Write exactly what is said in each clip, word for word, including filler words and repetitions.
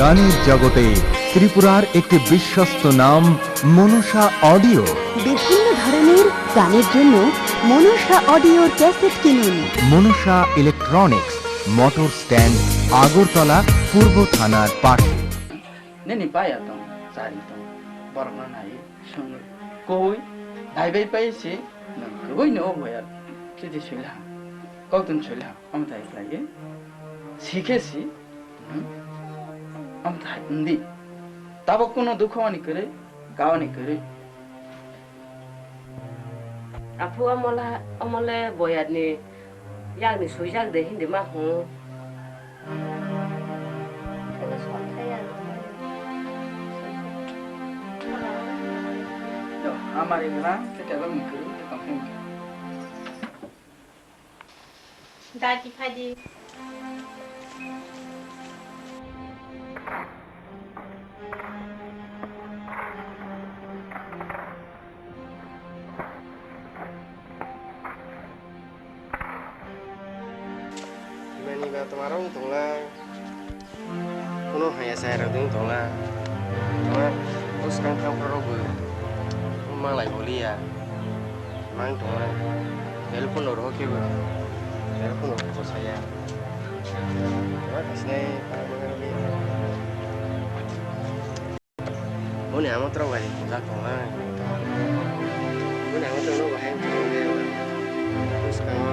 গানের জগতে ত্রিপুরার একটি বিশ্বস্ত নাম মনসা অডিও। বিভিন্ন ধরনের গানের জন্য মনসা অডিওর ক্যাসেট কিনুন। Manasa electronics, motor stand, Agartala পূর্ব থানার পাশে। Nini paya tong, chari tong, borokno nai, songwi, koi, daibai pai se, nwng kwbwi no o boyar, chiti soila, kokdin soila, omo tai khlaiwi, sikhe si, hmm? Omo tai wngdi, tabok kuno dukho ani kwrwi, gawani kwrwi. Aphu omola, omole boyarni yakni suijak de hindi ma hwn. Yo, amari gana, kita lo mikir, kita kongsi mikir. Dati phadi. Mani ba tongmarok wng tongla. Kuno haya chaya rok wng tongla. Tongma bwskang thangphra rok bo malai holiya. Mang tongla. Telephone rok kebo. Telephone rok bo saya. Tongma khasinai. Boni ama toro bai rijak tongnai. Boni ama toro no bahai wngkha wngya. Bwskango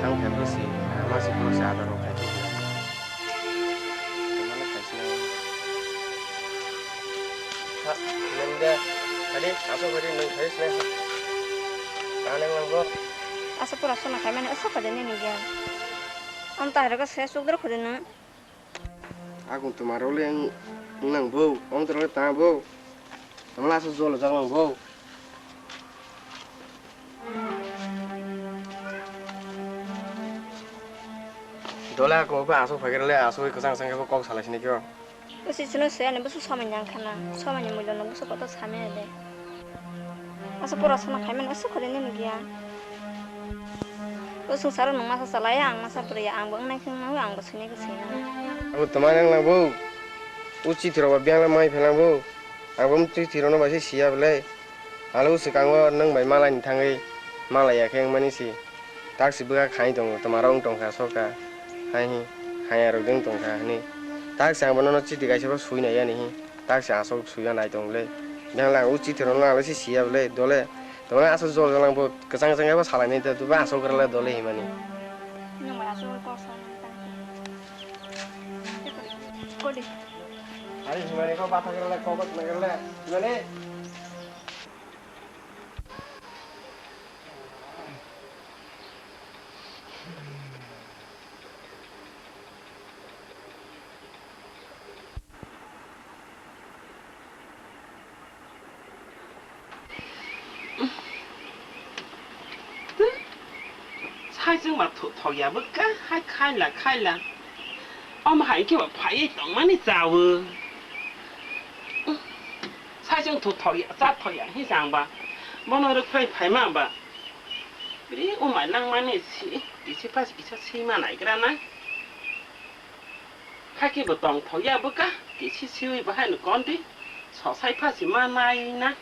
thang phaima se ama se borok se ador rok khai tongkha. Tongmani khaisa. Ha, nang de. Adi, asok adi nang khai sinai ha. Tanang lang bo. Asok pura sona khai mani asok adi nini gyan. Am tahira ka se suk dor khudi nang. Akung twma rok le wng nang bo, ong toro le ta bo. Tamo le aswk jolo jak nang bo. Dole akung bo aswk phai khe le aswk kwchang kwchang khe bo kok salai sini khe. Bwswi chwngno se ani bwswk somai nang khana, somai ni mulya no bwswk kotor samya de. Asa pura sana khaimani asa khoroknwi nini giya. O swngcharo nwng masa chalaiya, ang masa pwrwiya, ang bo wngnai khe wngnai, ang bo swinai khe swinai. Abo twma nang nang bo. O chithi rok ba biyang mai phalang bo. Ang bo chithi rok no bai se siya belai. Alo swkang o nwng bai malai ni thangwi malai ya khe wngmani si. Taksi bwkha khai tongo, twma rok wng tongkha sokha. Hai hi, hai ya rok de wng tongkha hwnwi. Taksi ang bo nono chithi kaisa bo sui nai yani hi. Taksi aswk suiya nai tong le. Biyang le ang o chithi rok no ang le se siya bole dole. Tong le aswk jol jol ang bo kwchang kwchang khe bo salai nai ta, tei bo aswk gra le dole himani. Nwng bai aswk kok sa nang tang. Kodi. Ari himani ko batha gra le kok gra le himani. Saichung ba thok ya bwkha, hai khaila khaila. Omo hai khe ba phaiwi tongmani chawi. Saichung thok ya, cha thok ya hi chang ba. Bono rwkhlai phaima ba. Bri umai nangmani si, kisi pas kisa sima naigra na. Hakhe bo tongthok ya bwkha, kisi siwi bo haino kondi. Sosai phasi ma nai na.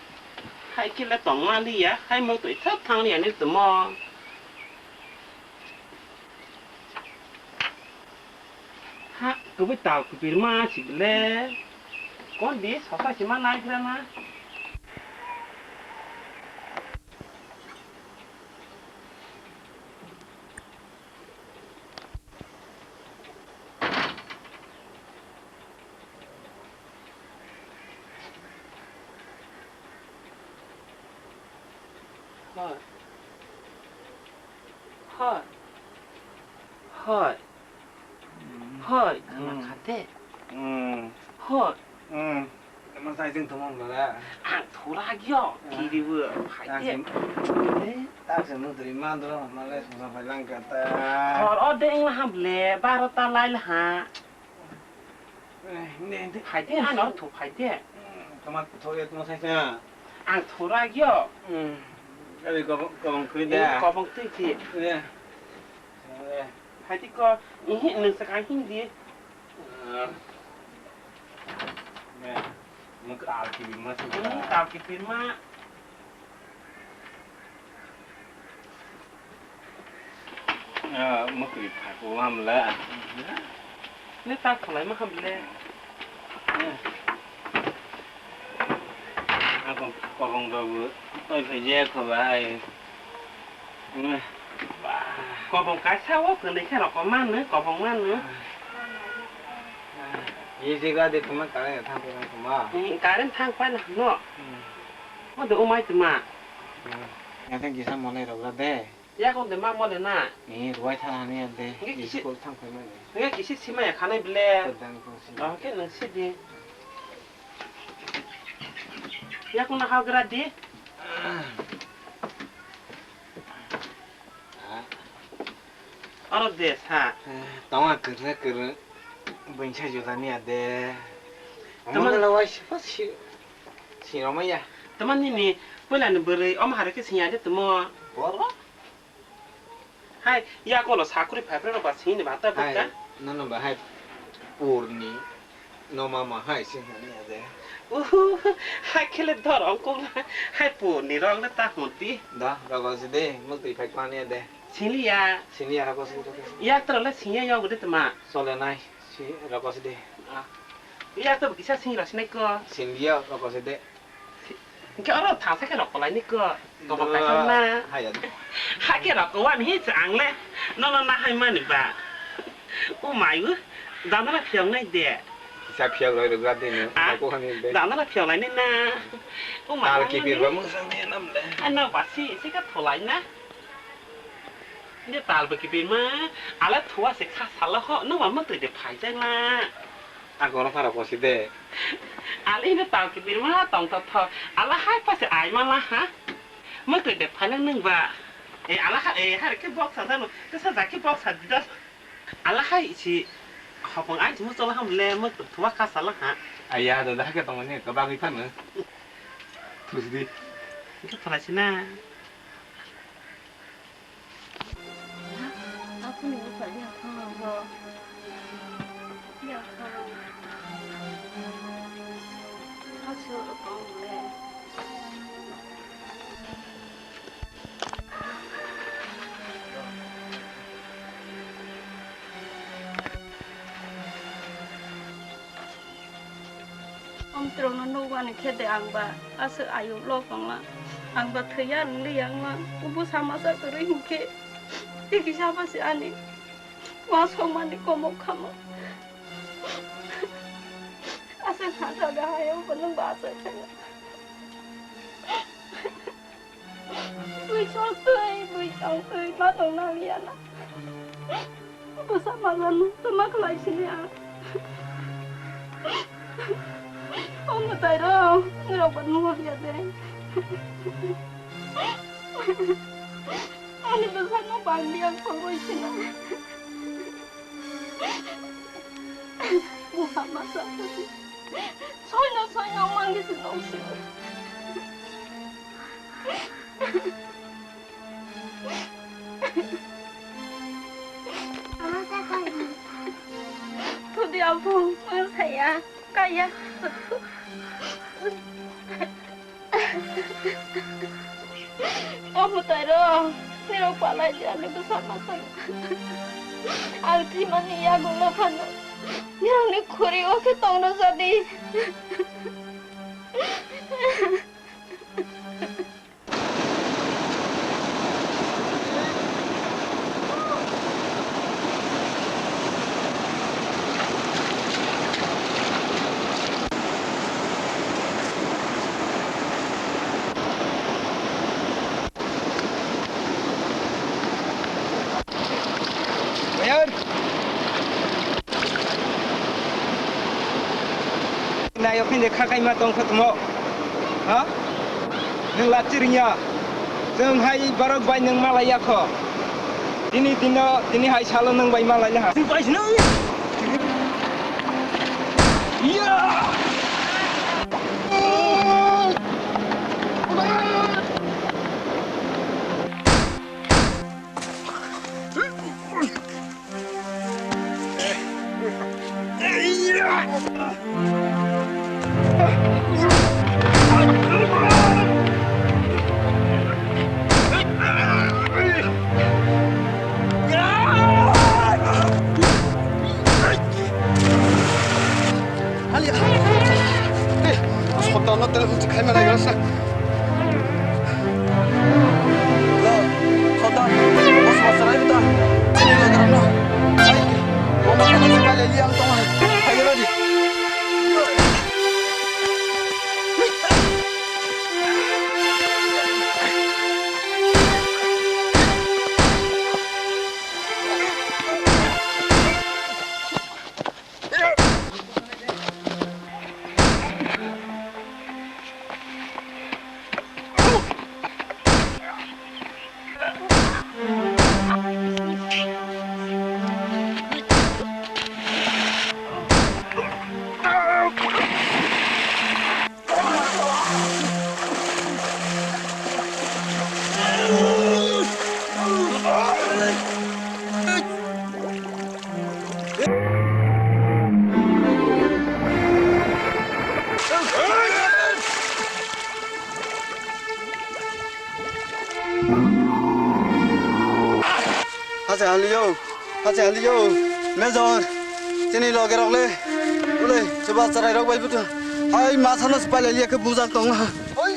Hai khe le tongma liya, hai motoi thap thang liya ni tongmo. Ha, kwbui tal kwpir ma si bele. Kondi sosai si ma nai gra na. Hoi. Hoi. Hoi. Hoi, khna kha de. Hmm. Hoi. Hmm. Tamo sai jeng tamo bala. Ang thura gyo, kiri bo, phai de. Taksi mutri mandro, male sungsa phai lang kata. Hor o de ing laham le, baro ta lai laha. Eh, hindi, hindi. Phai de, ano thu phai de. Hmm, tamo thura, tamo sai sa. Ang thura gyo. Hmm. Abi kobong, kobong kui da. Kobong tui ti. Ya. Eh. Phai de ko, ihi nung sa ka hindi. Ah. Mo tal kibirma se. Hmm, tal kibirma. Ah, mo kri phak lam la. Ni tal kholai ma kham le. Ako korong dogo. Oi phai je kho bai. Kobong kaisa o kwnwi khe roko manwi, kobong manwi. Ye je gade tuma kare thang khe tuma. Kare thang pai na no. Mo de umai tuma. Yang thang kisa mole rok de. Ya kon de ma mole na. Ni ruai thang ani de. Nge kisi kol thang pai mani. Nge kisi sima ya khanai bile. Dang kong si. Oke nang si di. Ya kon ha gra di. Oro de sa. Tama kwrwng kwrwng bwngsa juda niya de. Tama- Omo na wai sipa si sinroma ya. Tama nini puila ni bwrwi omo hare khe sinya de tamo. Boro? Hai ya kolo sakuri phai phai rok ba sini ba ta bwkha. Nono ba hai purni. No mama hai se hwnwi ade. Uhu, hai khele dor ongkong hai purni rok le ta hwnti. Da, rogo se de, muk twi phai kwani ade. Siliya. Siliya rogo se de. Yak tro le sinya yo gede tma. Sole nai, si rogo se de. Ah. Yak to kisa sing ro sinai ko. Siliya rogo se de. Hingke oro thangsa khe rok kolai ni ko. Tobok kaisa na. Haya. Hake rok kowan hi se ang le. Nono na hai mani ba. O mai u. Dana na phiyok nai de. Kisa phiyok roi rwgra de ni. Ah, mai ko hani de. Dana na phiyok nai ni na. O mai. Tal ki birba mung sang ni nam le. Ano basi se ka tholai na. Ni tal ba ki birma. Ala thua se kha sala ho. No ma ma tui de phai jang na. Ang kono phara kosi de. Ale ino tao kibirma tong tong tho. Ala hai pa se ai ma la ha. Mo tui de phanang nung ba. E ala ha e har ke bok sa dano. Ke sa ja ke bok sa di da. Ala hai si hopong ai mo chola ham le mo tui thua ka sa la ha. Aya da da ke tong ni ka ba ngi phan. Thus di. Ke phala si na. Aku ni buka dia kau. Dia kau. Aku kau le. Omtrokno nukmani khe de ang ba aswk ayuk lok tongla, ang ba thwiya wngli yangla, o bwsa masa kwrwi hinkhe tei kisa ba se ani uansukmani komok khamo. Aswk kha thada hai o bo nwng ba aswk khaina. Bui song twi, bui song twi, ma tong nang liya na. Bwsa masa no tama khlai sini ang. O mwtai rok, norok ba nung liya de. Ani bwsa no bang liya ang phone bai sina. Bwsa masa. Soino, soino, mangni se nong sio. Thudi abu, mung saya, kaya. O mwtai rok, nirok palai di ani bwsa masa. Ang thwimani yago no phano. Nirokni khuri o khe tongno jadi. Mayor! Nayok hinde kha kaima tong kho tmo? Ha? Nwng lachi ringya. Chwng hai borok bai nwng malai ya kho. Tini dino, tini hai salo nwng bai malai ya. Chwng bai sino. Ya! Hache haliyo, hache haliyo, Major, chini loge rok le, ule, chuba charai rok bai butu, hai ma sano se pailai liya khe bujak tong ha. Oi.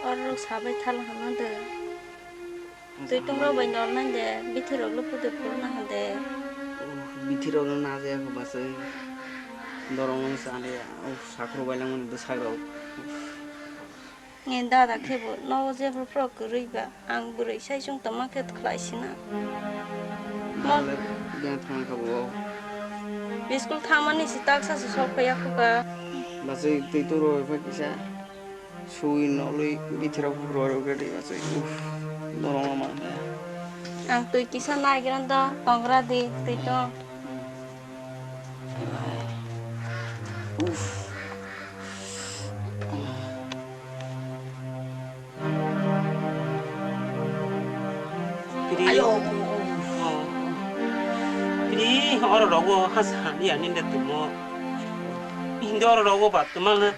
Oro sabai thala hwnna de. Twi tongrok bai nol nang de, bithirok le pudi phuru na hwn de. Bithirok no na jaya kho bachai. Dorong no chale, sakhro bai langmani bwsarok. Ni dada khe bo nogo jephru phro kwrwi ba, ang bwrwi sai chwng tongma khe khlai sina. Mo- Nole beng thangkha bo. School thangmani se taksa se sok phaiya kho ka. Bachai twi turo phai kisa. Sui nolwi bithirok roi rok ready bachai. Uff, norok ma. Ang twi kisa naigra do tongra di twi to. Uff. Piri. Ayo. Oh. Piri, oro rogo hasa, ya, ninde tumo. Hindi oro rogo ba, tumal na.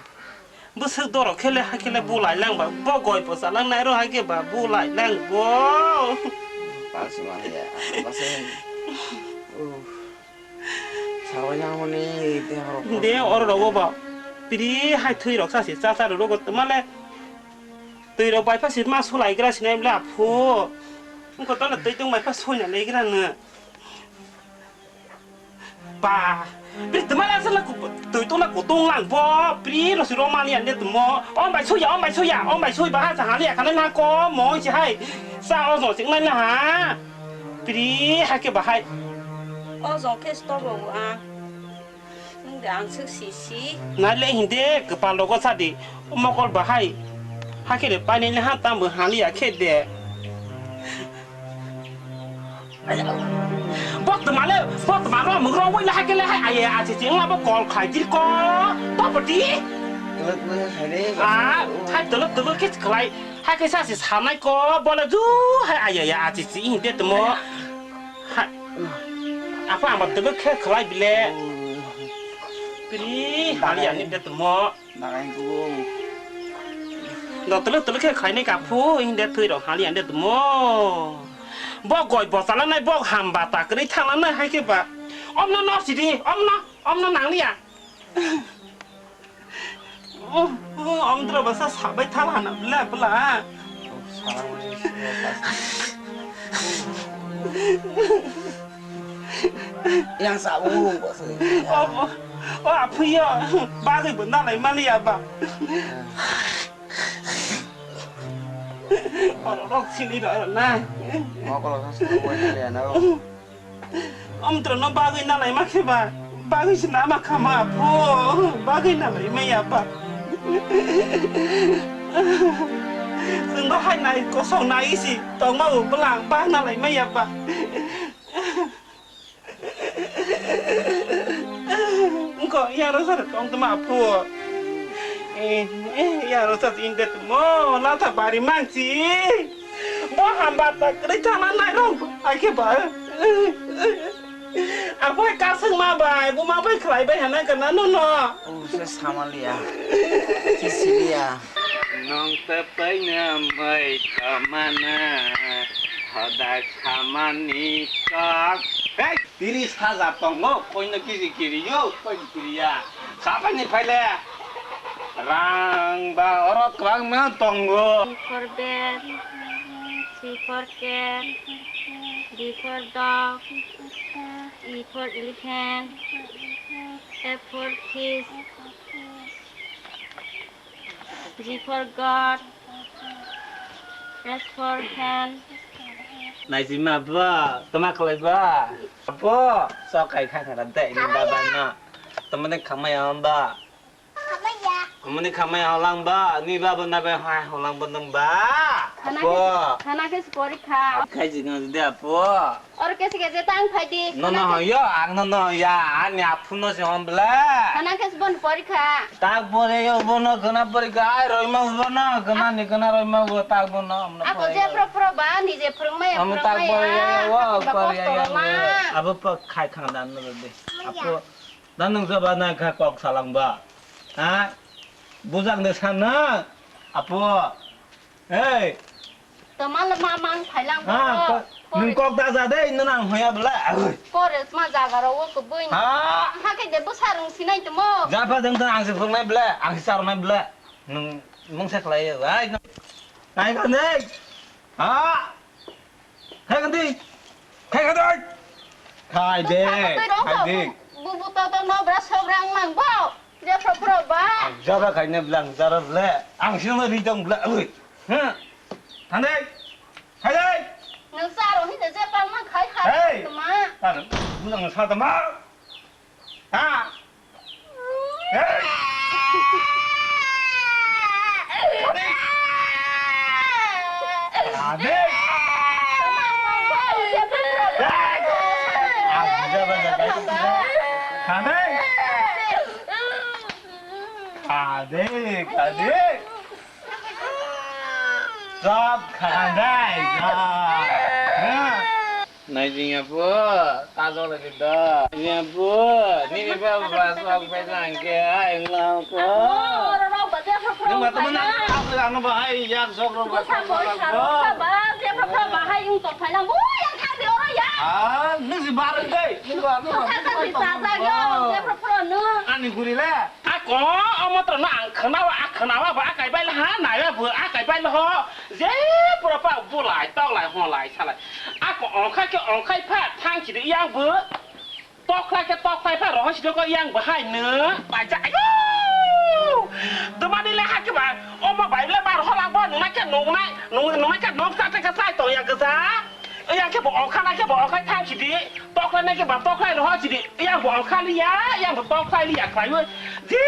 Bwswk dorok khele, ha khele bulai lang ba, bo goi bo chalang nai ro, ha khe ba bulai lang bo. Palsi mani ya, basa. Uff. Sabai nangmani de horok. De oro rogo ba. Piri hai thui rok sasi cha cha rogo male. Twi rok bai pha si ma sulai gra sinai bla phu. Wngkha tono twi tong bai pha soina le gra no. Ba, pri tma la sala ku, tui tuna kutung lang bo, pri no si romani ande tumo. Om bai suya, om bai suya, om bai sui ba ha sa hali akana na ko, mo si hai. Sa o zo sing na ha. Pri ha ke ba hai. O zo ke stop bo a. Nung de ang suk si si. Na le hinde kepal logo sa di. Mokol ba hai. Ha ke de pai ne ha tam bo hali akhe de. Bottomale, bottomalo mung rong wai la hakele hai aye achichi wngla bo kol khlai dir ko. Topoti. Tolok wai hai re. Ah, hai tolok tolok khe khlai. Hai khe sa se sanai ko, bola ju hai aye achichi hinde tmo. Hai. Apa ama tolok khe khlai bile. Pri, hari ani de tmo. Nakai kuo. Do tele tele khe khainai ka phu, hinde thwi rok hali ande tmo. Bo goi bo chala nai, bo ham ba ta kwrwi thangna nai hai khe ba. Om no no sidi, om no, om no nang liya. Om, om dra ba sa sabai thal hana bla bla. Yang sa u bo se. O, o, o, aphuyo. Bagwi bo nalai mani ya ba. Oro rok sili ro ro na. Mokolo sa sili ro na. Om tro no bagwi nalai ma khe ba. Bagwi se nama khama aphu. Bagwi nalai ma ya ba. Sung ba hai nai kosong nai isi. Tongma bo bwlang ba nalai ma ya ba. Engko yang rasa tong toma phu. Eh, eh, yang rasa inde mo lata bari mansi. Bo hamba ta kre chana nai rong. Ai ke ba. Apo kasang ma bai, bu ma bai khlai bai hana kana no no. O se samaliya. Kisiliya. Nong ta pai na mai ta mana. Hoda khamani kok. Hey! Tiris hajar tongo, koino kisi kiriyo, koino kiriya. Sabai ni phaile. Rang ba oro kwbangma tongo. B for bed, C for cat, D for dog, E for elephant, F for fish. G for God, H for hand. Naisima bo, toma khlai bo. Bo, sok kai kha kha de ni baba no. Toma de khamai hon ba. Khamai ya. Toma de khamai hon lang ba. Ni baba na ba hai hon lang ba nang ba. Khana bo. Khe, khana khe si pori kha. Khai ji no de bo. Oro kesi kesi tang phai di. No, no, yo, ang no, no, ya, ani aphu no se hom bla. Khana kesi bon porikha. Tak pore yo bono khana porikha, ai roi ma bono khana ni khana roi ma bo tak bono amna. Ako je pro pro ba ni je phwrwng maya. Am phwrwng tak maya. Pore yo, yo, ba pore kosto yo, rok ma. Abo pa khai khang dan no de. Apo dan nung sa ba na kha kok salang ba. Ha? Bujang de san na. Apo. Hey. Toma le ma mang phailang ha, bo. Nwng kok da ja de, nwng nang hoya bla. Kore ma jaga ro wo kubui. Ha. Ha ke de bwsa rung sinai tmo. Ja pha deng deng ang se phungnai bla, ang se charnai bla. Nwng mung se khlai ai. Ai ka nei. Ha. Hai ka dei. Hai ka dei. Khai de. Khai de. Bu bu to to no bra sok rang mang bo. Je pro pro ba. Ang jara khai ne bla, ang jara bla. Ang sino ri dong bla. Ui. Hah? Thang dei. Khai dei. Nwng sa ro hin de je pang ma khai khai. Hey. Tma. Tan, bu dang sa tma. Ha. Hey. Ade. Hey. Ade. Ade. Ade. Chop khandai, chop. Naijing apo, tajol lagi da. Naijing apo, nini ba ba sok bai jang ke ai ngla ko. Apo, oro rok ba je phro phro. Nima temen aku anu ba ai yak sok rok ba. Sa sok ba je phro phro ba hai ung tok phai lang. Ui, yang thang de oro ya. Ah, nisi bareng dei. Nini ba anu ba. Sa sa ni sa sa yo, je phro phro nu. Ani guri le. Ako, omo tro no ang khnawa, a khnawa ba akai bai ha, naiwa bo akai bai ho. Je pura pa bulai, toklai, holai, salai. Ako ongkhai khe ongkhai pha, thang chidi yang bo. Tokhlai khe tokhlai pha roho sidi ko yang bahai no. Baja ayo. Tumani le hakhe ba. Omo bai le bar hola bo nungnai khe nungnai. Nung-, nungnai khe nuksa te khe sai tong ya gza. Yang khe bo okha nai khe bo okhai thang sidi. Tokhlai nai khe ba tokhlai roho sidi. Yang bo okha liya, yang bo tokhlai liya khlai wi. Je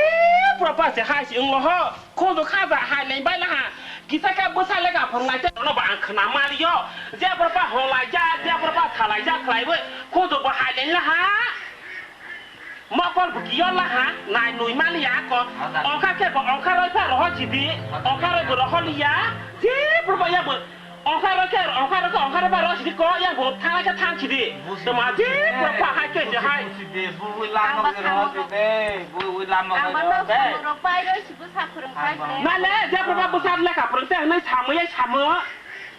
pura pa se hai si ung lo ho. Khunju khaja hai leng bai laha. Kisa khe bwsa lega phwrwng lai tei no ba ang khna maliyo. Jebra ba hon lai ja, jebra ba tha lai ja khlai wi. Khunju bo hai leng laha. Mokol bo kiyo laha, nai nui maliya ko. Ongkha khe bo ongkha roi pha roho chidi. Ongkha roi bo roho liya. Jebra ba ya bo. Ongkha roi khe, ongkha roi khe, ongkha roi pha roho chidi ko. Ya bo thang khe thang chidi. Tama jebra ba hai khe je hai. Bui lama Ang ba roho chidi. Bui lama roho chidi. Ang ba no samung rok pai roi si. Bwsa phwrwng khai ble. Male, jebra ba bwsa lekha phwrwng te hwnwi samwi ai samo.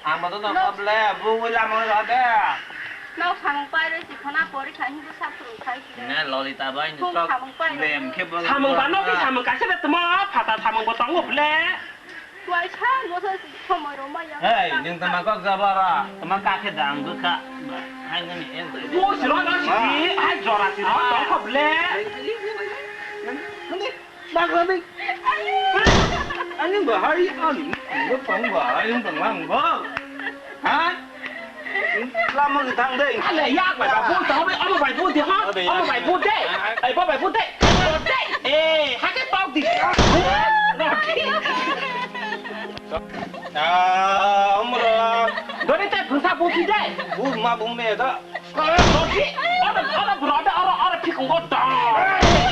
Ang ba to no kable, bu wi lama wi rode. Nok samung pai roi si khana pori khai hwnwi bwsa phwrwng khai ble. Ne Lolita bai ni sok samung pai roi. Lem khe bo. Samung ba nok ni samung kaisa de tamo, phata samung bo tongo ble. Wai sa, mo sa si somoi rok maya. Hey, ning tama kok jabara, tama kakhe dang bwkha. Hai nani el. Mo si ro no si, hai jora si ro, tongkho ble. Nani? Bagrani. Ani bahai ani. Bapang bahai bang lang ba. Ha? Lama ni thang dei. Ale yak bai ba bu tong be, omo bai bu de ha. Omo bai bu de. Ai bo bai bu de. Bu de. Eh, ha ke tok di. Ah, umra. Dori te phungsa bu ki de. Bu ma bu me da. Rodi, oro, oro, rodi, oro, oro, phikungo dong.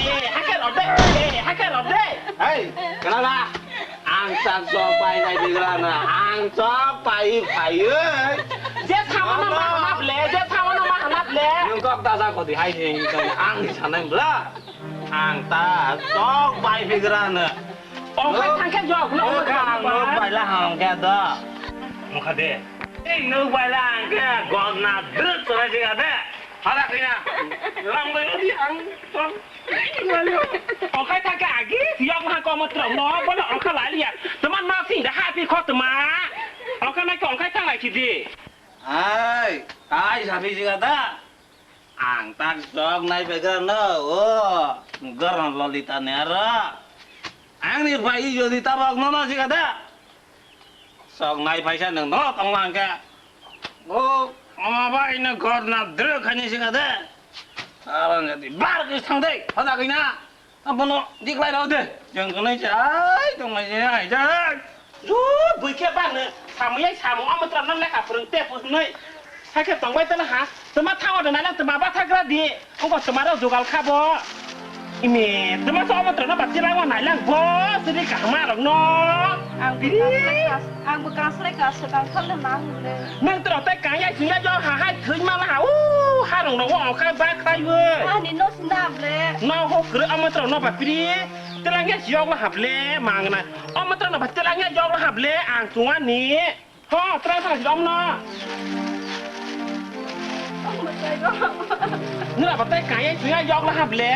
Eh, hake rodi, eh, hake rodi. Hei, kenapa? Ang tak so pai nai bigra na, ang so pai pai. Je thawa no ma hana ble, je thawa no ma hana ble. Nung kok ta sa kodi hai ni, ang ni sanai bla. Ang ta sok bai bigra na. Ongkhai thangkhe jok no. Ang no bai la hang khe da. Ongkha de. Ei no bai la hang khe gonna druk sora jiga de. Hala kina. Lam bai di ang. Ongkhai thangkhe agi yok na komo trom no bono ongkha lai liya. Teman ma sing da happy kho tma. Ongkha nai ko ongkhai thang lai kidi. Ai, tai sabi jiga da. Ang tak sok nai paigra no, o, gorno Lolita ni aro. Ang ni bai jodi tabok no no siga da. Sok nai paisa nang no tong lang ka. O, ama bai no gorna dre khani siga da. Aron jadi bar kis thang dei, hoda kina. Abono diklai rao de. Jeng kanai se ai tong nai se ai jai. Ju bui khe bang ne samung yai samung amo tra nan lekha phwrwng te phwrwngnai. Sakhe tong bai tala ha. Tama thawa de nai tama ba thagra di. Ongko tama rao jugal kha bo. Imi tama so amo tra na ba tila wa nai lang bo. Sini kahma rok no. Ang biri. Ang bo kaslai kas kang thal na hule. Nang tro tai kang yai sung ya jo ha hai thwin ma la ha. U harong no wa kha ba khai we. Ani no sna ble. No ho kre amo tro no ba pri. Telang ya yok la ha ble mang na. Amo tro no ba telang ya yok la ha ble ang sung ani. Ho tra sa jom no. Nira ba tai kang yai sung ya yok la ha ble.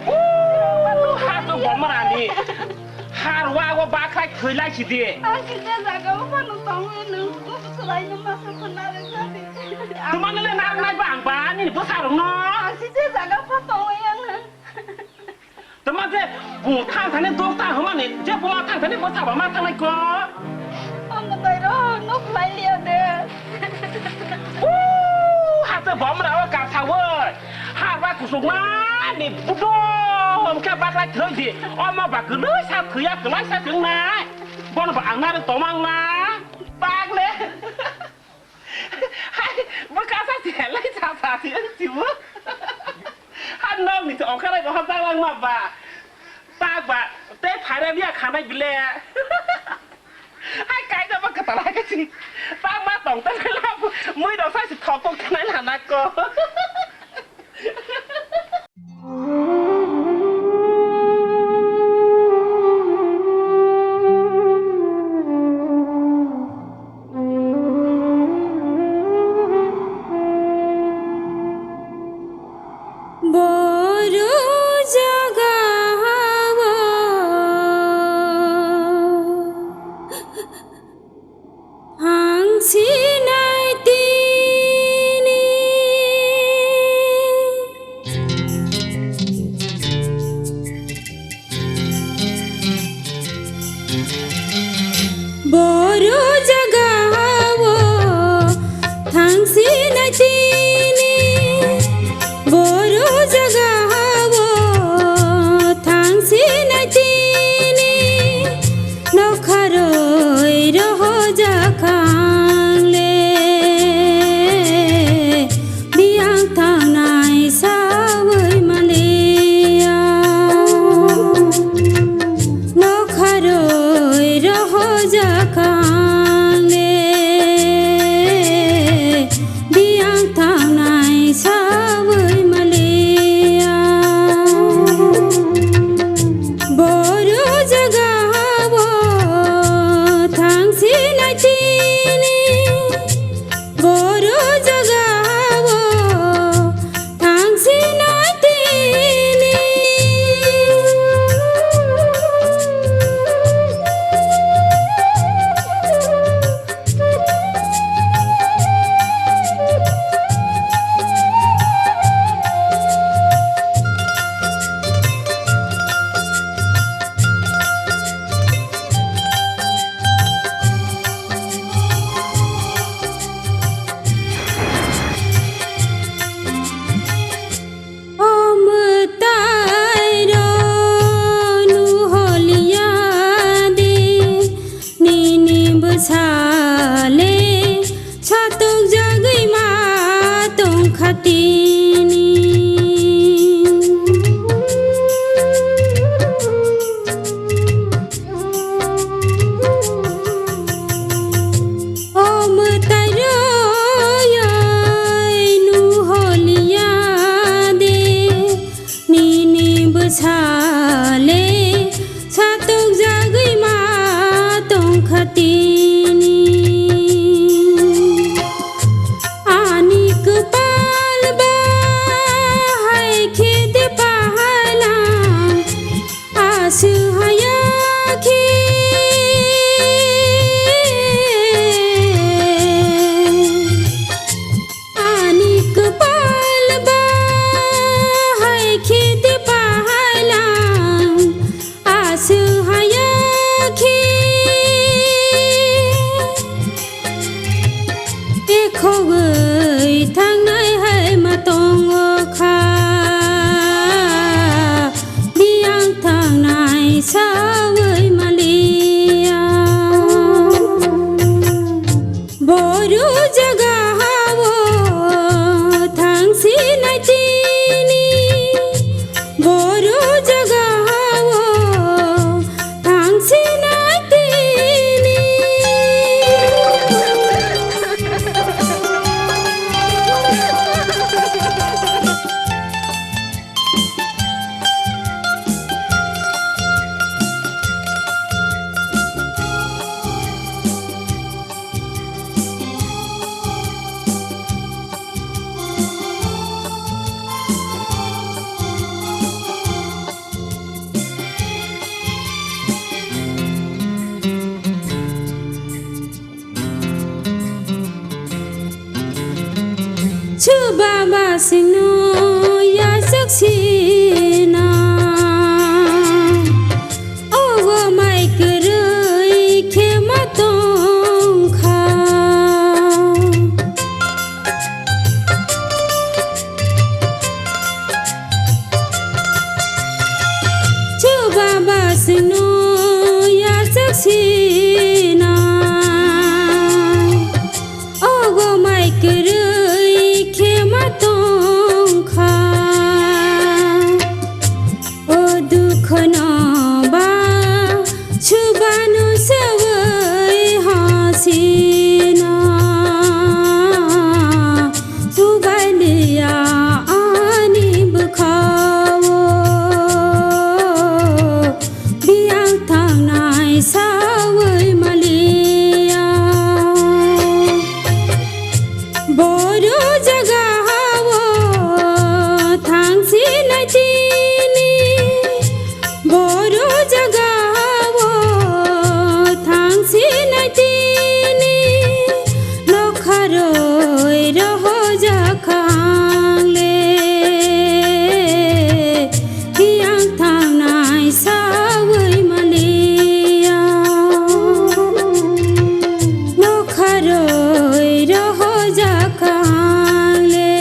U ha to bom ma ni. Har wa wa ba khai thwilai si di. Ang kisa jaga o phano tongwi nung kuk swlaino masa phana rwkha di. Tumano le nang nai bang ba nini bwsa rok no. Ang kisa jaga pha tongwi ang. Tuma je bu thang thani dok ta homa ni je bu thang thani bwsa ba ma thang nai ko. Ang tai ro nok lai liya de. U ha te bom ra wa ka sa woi. Har ba kusuk ma ni budom khe baklai throi di. Omo ba kwlwisa thwiya kwlaisa thwng nai. Bono ba ang nari tomang na. Bak le. Hai, bo kasa si helai sa sa si ang si bo. Ha nok ni ongkha rai ko ha ta lang ma ba. Tak ba, te phaira biya khanai bile. Hai, kaida ba kwtal hai kasi. Tang ma tong ta la, mui rok sai si thok thok khanai la na ko. Boru jaga hawa hangsinai tini. Sale satokjagwi ma tongkha tini. Ani kwpal ba hai khe de pahala asu haya khe. Ani kwpal ba hai khe de pahala asu haya khe. Ekhogwi thangnai hai ma tongo kha, biyang thangnai sawi maliya. Boru jaga hao thangsinai tini, boru jaga hao thangsinai tini. Chuba ba singno yachak sina, ogo mai kwrwi khe ma tongkha. Chuba ba singno yachak sina, ogo mai kwrwi khe ma tongkha. O dukhono ba chubano sawi hasina, chubai liya ani bwkhao, biyang thangnai sawi maliya. Boru jaga hao thangsinai tini, boru jaga hao thangsinai tini, nokharoi rohojakha ang le. Biyang thangnai sawi maliya, nokharoi rohojakha ang le.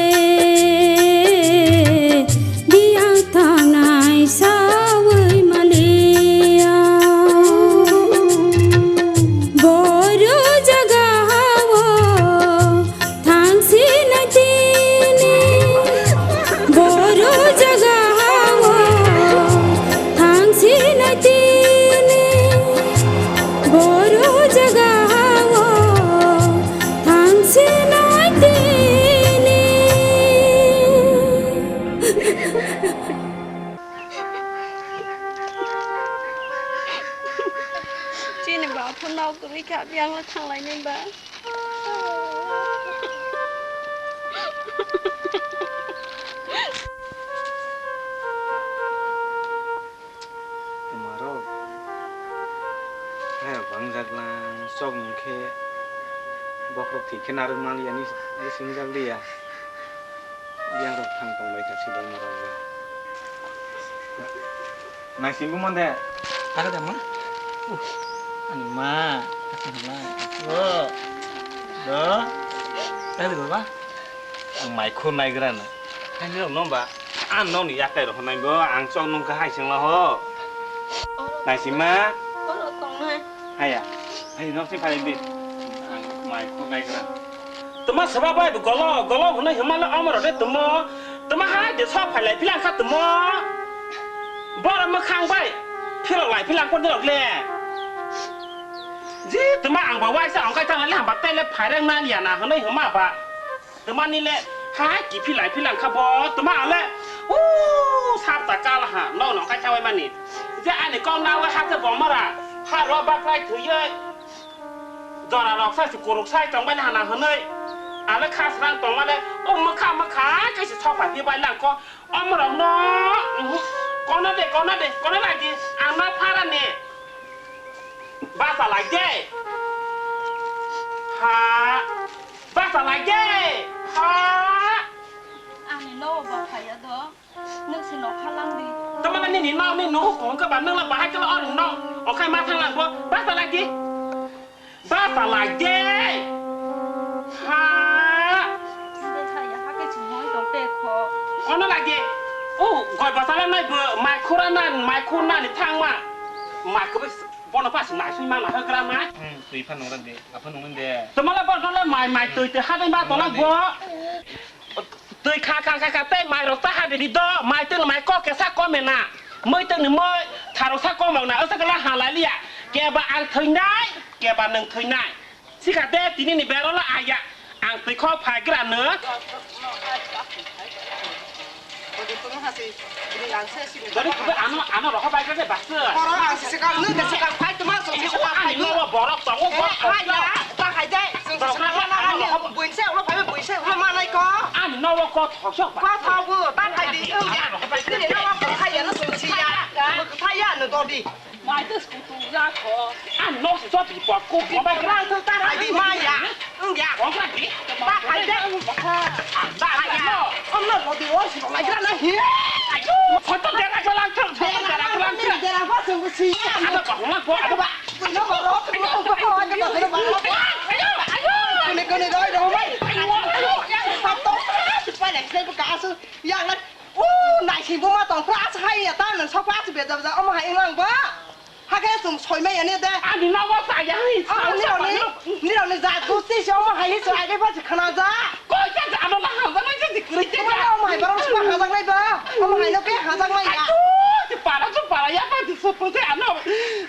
Biyang thangnai sawi maliya, boru jaga hao thangsinai tini, boru jaga hao thangsinai tini, boru jaga hao thangsinai tini. Chini ba phone no kwrwi kha, biyang le thanglainai ba. Tongmarok hai bangjak lang chok nung khe bokhorok thwi khe narwk manliya ni, ni singjak liya. Yang rok thang tong lai kha si dong ma rok. Nai singbu mon de. Taka de ma? Uh, ani ma. Taka de ma? Oh. Do. Taka de ba? Ang mai khur nai gra na. Ani rok no ba. Ang no ni yakai rok nai bo. Ang chok nung kha hai sing la ho. Nai si ma. Oro tong nai. Haya. Hai no si phai di. Ang mai khur nai gra. Tuma saba bai bo golo, golo hwnwi hwnma le omo rok de tumo. Tuma hai de sok phai lai philang kha tumo. Bor mwkhang bai phirok lai philang kor de rok le. Ji tuma ang bo waisa ongkai thang le hamba tele phairang na liya na hwnwi hwnma ba. Tuma ni le hai ki philai philang kha bo tuma ang le. Uuu, sapta kal ha, no no kai chawai mani. Je ani kok nawi ha se bomara, ha ro baklai thwiwi. Jora rok sai se kuruk sai tong bai hana hwnwi. Ale khasrang tong male, o mokha mokha kai se sok pai bai lang ko. Omorok no, uhu, kono de, kono de, kono lagi, ang no phara ni. Basa lai de. Ha. Basa lai de. Ha. Ani no ba phaya do. Nwng se nokha lang di. Tamala nini nok ni nuhu kong khe ba nwng la bahai khe ba oro nok. Okhai ma thang lang bo. Basa lai di. Basa lai di. Ha. Be ha ya ha ke chungoi tong te kho. Kono lai di. O goi basa la nai bo mai khura na mai khur na ni thang ma. Mai khe bo bono pas nai sui ma na ha gra ma. Hmm, twi pha nong rak di. Apha nong de. Tamala bo no le mai mai twi te ha dai ma to lang bo. Twi kha kha kha kha tei mai rok ta ha bidi do, mai twi mai kok kesa kome na, mui twi mui tharok sa kome na, osa kala ha lai liya, keba ang thwinai, keba nwng thwinai. Sikha de tini ni bero la aya, ang twi kho phai gra no. Dori kudu ano, ano rokho bai khe bas. Oro ang sisi kang, nung de sikang phai tuma, sung sisi kang phai. Ani nobo borok tongo, eh, borok hai ya, ta hai dai, sung sisi kang phai na ani, buinse ulo phai, buinse ulo manai ko. Ani nobo ko thok sok ba. Ko thok bu, ta hai di, ung ya. Ani nobo ko thai ya, no sung si ya. Ko thai ya, no dodi. Mai tus kutu ya ko. Ani no si so bi por ko, ko ba gra. Ai di ma ya. Wngya. Wngya di. Ba hai de. Ba hai de. Om no rodi o si lai gra na hi. Ayo. Photo dera ko lang thang. Dera ko lang thang. Dera ko sung si. Ada ba hong lang ko. Ada ba. No ba ro. Ayo. Ayo. Kone kone doi do mai. Ayo. Ayo. Photo. Pa le sai ka su. Yang lai. O, naising buma tong phra, asa hai ya ta, nang sok phra, asa bejak bejak, omo hai wng lang ba. Hakhe chwng soi mai ya ne de. Ani nogo chaya hai, omo nirok ni, nirok ni jat gusti se omo hai se, ai khe pha se khna ja. Koi khe ja, ano na hajak nai se, kwrwi khe ja. Omo hai borok sima hajak nai ba. Omo hai no khe hajak nai ya. Ai, tu, tu para, tu para, ya pa, tu sopo se, ano,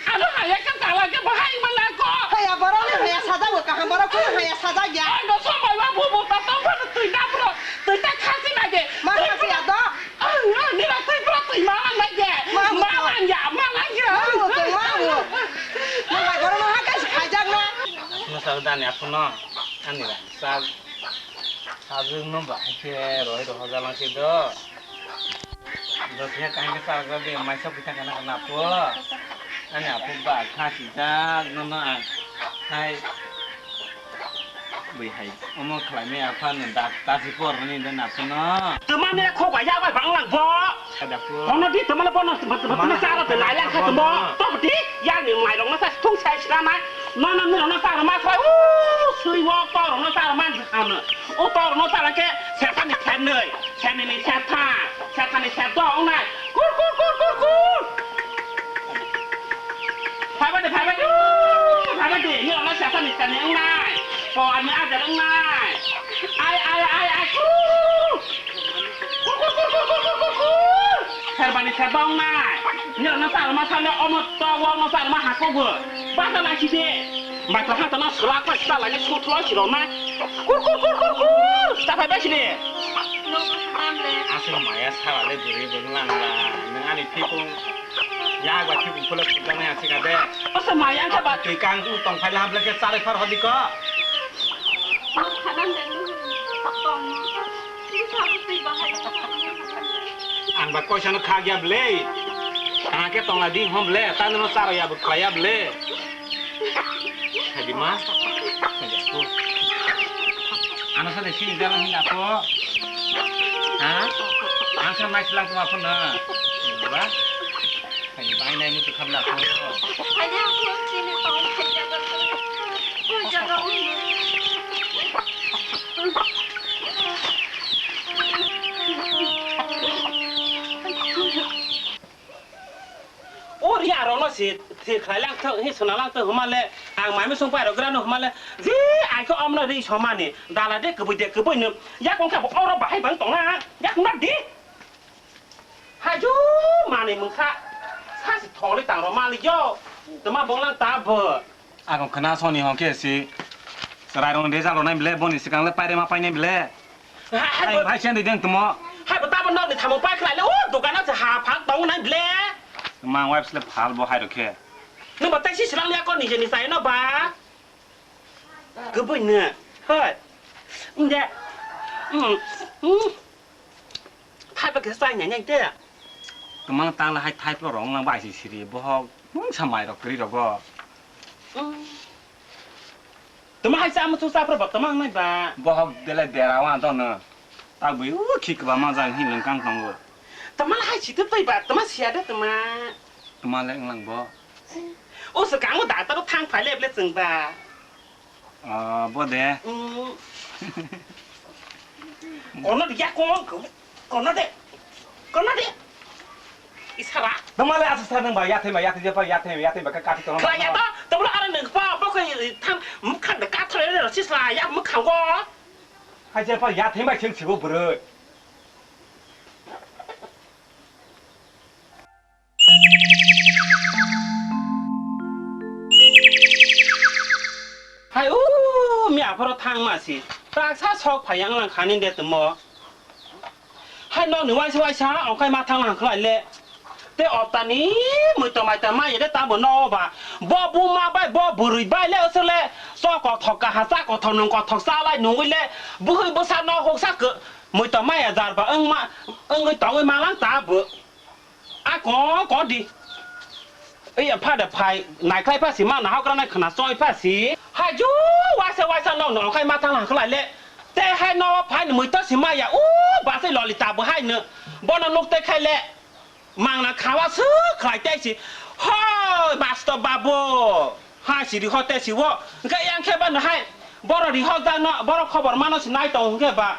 ano hai ya khe chala khe bahai ma la ko. Hai ya borok ni hai ya sajak bo kaham, borok ko hai ya sajak ya. Ai, no somai ba, bu, bu, ta, ta, ta, twi na bro, twi ta khasi na ge. Ma khasi ya do. Nira twi bro twi ma lang nai je. Ma lang ya, ma lang ya. Ma lang ya. Ma lang ya. Ma lang ya. Ma lang ya. Asno sa dani asno. Ani ra sa. Sa jung no ba ke roi ro hoja lang ke do. Do ke kain ke sa ga de mai sa kita kana kana po. Ani apu ba kha si ta no no ang. Hai. Bui hai. Omo khlai me apha no dak ta si por ni de na no. Tuma ne kho ba ya bai bang lang bo. Ada po. Kono di tuma le bono tuma tuma sa ro te lai lang kha tuma. To di ya ni mai rong na sa thung sai sra mai. No no no no sa ro ma sa. U sui wo to ro no sa ro man ano. O to ro no sa la ke sa sa ni khan nei. Sa ni ni sa tha. Sa tha ni sa do nai. Kur kur kur kur kur. Phaiba de, phaiba de, phaiba de, ni rokno sesa ni sani wngnai. Po ani ajar wngnai. Ai, ai, ai, ai, ku. Kur, kur, kur. Serbani serba wngnai. Ni rokno sarma sale omo to, omo sarma hako bo. Bata lai si de. Mai to hata na sula ko sta lai ni sutlo si roknai. Kur, kur, kur, kur, kur. Ta phaiba si de. Aswk maya sara le bwrwi bwrwi lang la. Nang ani phikung. Ya, ba ki bung pula pula na ya sika de. Asa maya ka ba. Twi kang tu tong phai la bla ke sare phar hodi ko. Tong. Ni sa twi ba hai. Ang ba koisa no kha ya ble. Ka ke tong la ding hom ble. Ta no sara ya bu kha ya ble. Hadi ma. Hadi aku. Ano sa de sini dalam hin aku. Ha? Ang sa mai silang ko aku na. Ba. Hadi ba nai mutu kham na aku. Hadi aku sini tong. Ko jaga uni. O ri arokno se, se khlai lang thok, hi sona lang thok hwnma le, ang mai mui song pai rok gra no hwnma le, je ai khe omno ri somani, dala de kwbwi de kwbwi no, yak wng khe bo oro bahai bang tong na, yak wng di. Haju manwi mung kha, sa se tholi tang rok mali yo, tma bong lang ta bo. Ako khna soni hon khe si chwrai rong de jalo nai bile, boni sikang le paire ma painai bile. Hai, hai, hai, bo hai, chen de deng tmo. Hai, bo ta Nokni thamung pai khlai le, o dogano se ha phal tong nai ble. Mang wife sle phal bo hai rokhe. Nung ba taisi slang ya ko nije ni sai no ba. Kwbui no. Hoi. Nde. Mm. Mm. Thai ba khe sai nya nya de. Kwmang tang la hai thai plo rong lang bai si siri bohok. Mung samai rok kri rogo. Mm. Tama hai sa musu sa pro ba tama nai ba. Bohok dele dera wa to no. Ta bui u khi kwbangma jang hin lwng kang tongo. Tama hai si tu pai ba, tama sia de tama. Tama le wng lang bo. O se kang o doctor thang phai le ble chwng ba. Ah, bo de. Mm. Kono dia ko, kono de. Kono de. Isara. Tama le asa sa nang ba, ya thai ba, ya thai ba, ya thai ba, ya thai ba, ka ka thai tong. Khlai ya to, tama le ara nang pa, pa ko tham, mukhan de ka thai le sis la, ya mukhan go. Hai je pa ya thai ba cheng sibo bwrwi. Hai, u, mi aphoro thang ma si. Taksa sok phai yang lang khani de tamo. Hai, nokni waisa waisa ongkhai ma thang lang khlai le. Te optani mui tomai ta ma ye de tamo no ba. Bo buma bai, bo bwrwi bai le osole. So kothok kaha cha kothok nung kothok cha lai nungwi le. Buhui bwsa no hoksa khe mui tomai ya jar ba wngma, wngwi tongwi ma lang ta bo. A ko, ko di. Ei, pha da phai, nai khlai pha si, ma na hok ra nai khna choi pha si. Hai ju, waisa, waisa no, no, khai ma thang lang khlai le. Te hai no, phai ni mui to si ma ya, u, ba se loli ta bo hai no. Bono nuk te khai le. Mang na khawa su khlai te si. Hoi, basto babu. Hai si ri ho te si wo. Ga yang khe ba no hai. Boro ri ho da no, boro khobor ma no si nai tong khe ba.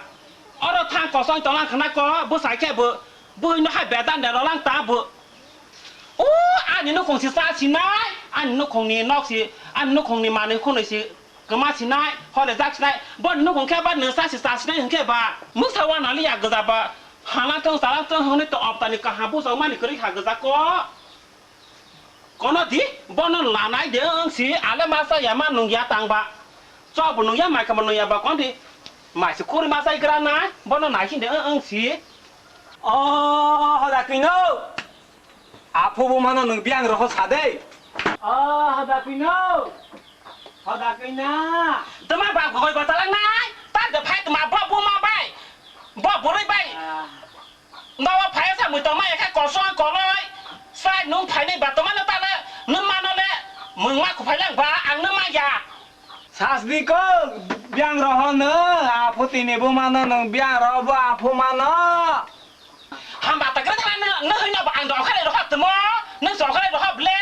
Oro thang kosong tong lang khna ko, bo sai khe bo. Buino hai bedan de rolang ta bo. O, ani nukhung si sa sinai, ani nukhungni nok si, ani nukhungni manwi khunui si kwma sinai, hole jak sinai, boni nukhung khe ba nung sa si sa sinai hwnkhe ba, mungsa wana liya gwja ba, hana thung sala thung hwnwi to optani kaham bujak mani kwrwi kha gwja ko. Kono di, bono nanai de wng si, ale masa ya ma nung ya tang ba. Chok bo nung ya, mai kha bo nung ya ba, kon di. Mai se khuri masa igra nai, bono nai sin de wng, wng si. O, hoda kino. Aphu bo mano nung biang roho sa de. O, hoda kino. Hoda kina. Tama ba goi ba talang nai, ta de phai tama bo bo ma bai. Bo buri bai. Ah. Nogo phai sa mui tongma ya khe kosong koloi. Sai nung phainai ba tongma no tala nung mano le mung ma kuphai lang ba ang nung ma ya. Sasdi ko biang roho no aphu tini bo mano nung biang roho bo aphu mano. Hamba ta kra kra no no hino ba ang do khare roho tmo nung so khare roho ble.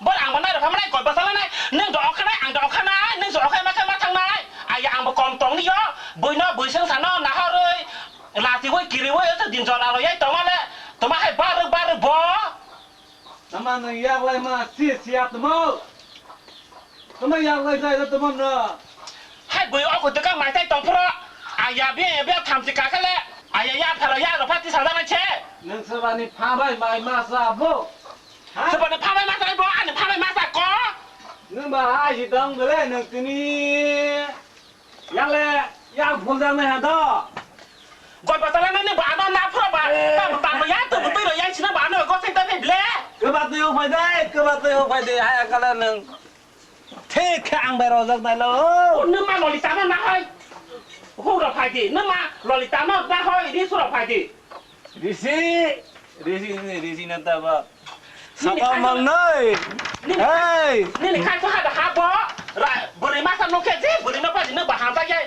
Bor ang ba nai roho ma nai koi ba sala nai nung do khare ang do khana nung so khare ma khe ma thang nai. Aya ang bo kom tong ni yo. Bui no bui seng sa no nahoroi. Lati wai kiri wai oto din jora lo yai tongma le toma hai baruk baruk bo. Tama nung yak lai ma si si ya tamo. Tama yak lai jai tamo no. Hai bui o kutu ka mai tai tong pro. Aya bi ya bi tham si ka kale. Aya ya pharo ya ro phati sa jana che. Nung sabani pha bai mai ma sa bo. Ha? Sabani pha bai ma sa bo ani pha bai ma sa ko. Nung ba hai si tong bele nung tini. Yale, yang phunjang nai hado. Goi bata nai nai ba ano na phra ba. Eh. Ta ba ta ya to butui ro yang sina ba ano go sai ta ble. Keba tui upai dai, keba tui upai dai, hai akala nung. Thik khe ang bai rojak nai lo. O nung ma loli tama na hoi. Hu ro phai di, nung ma loli tama na hoi, ri su ro phai di. Risi, risi, risi na ta ba. Nini Sapa khai mangnai? Nini khai, hey! Nini khai to hada habo. Ra, bwrwi masa no khe je, bwrwi no padi no baham ta ye.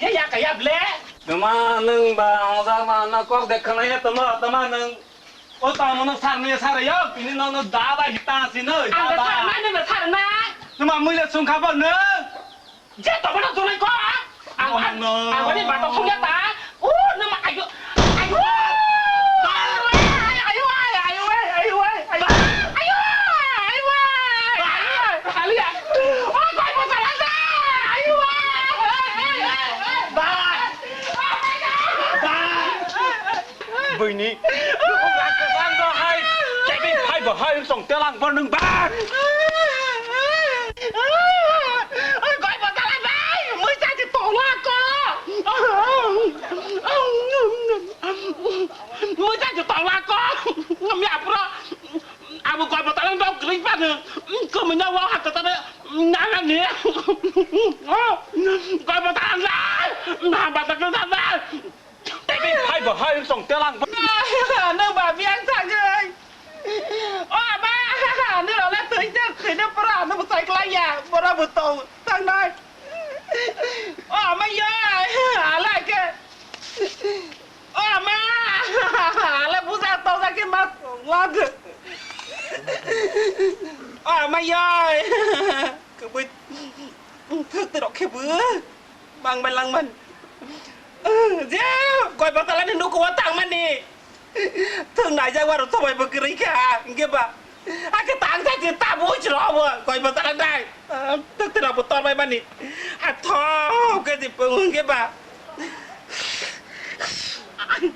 Ye ya ka ya ble. Tuma nung ba hongsa ma no kok de khana ye tuma, tuma nung. O tama no sar ne sar yo, tini no no da ba hita si no. Ang da ba sar nai, nung da sar nai. Tuma mui le sung kha bo nung. Je to bono jonai ko. Ang, ang, ang wani ba to sung ya ta. U, nama ayo. Ayo. Ayo, ayo, ayo, ayo. Ayo, ayo, ayo. Ayo, ayo. O, koi mo sala sa. Ayo. Bye. Bye. Bini. Nukhung rang kwchang bo hai. Tebing hai bo hai wng tong telang bo nwng ba. Oi, goi bo tala bai. Mui cha ti tong la ko. Tongla ko, mi apro, abo koi botala dok gri pa de, kami na wa hat tare, na na ni, koi botala na, na ba ta na na. Tebi hai bo hai song telang. Nang ba biang sa gai. O ba, nang lo le tui te tui ne pora nang sai klai ya, pora bu tong tang nai. O ma ya, ala ke. O ma, ala buza tong sa ke ma lag. O ma ya, ke bu thuk te rok ke bu. Mang bai lang man. Je, koi botala ni nuku wa tang mani. Thung nai jak waru tobai bo kwrwi kha, hingke ba. Ake tang jak je ta bui chro bo, koi botala nai. Thuk tira bo tor bai mani. A thok ke je pung hingke ba.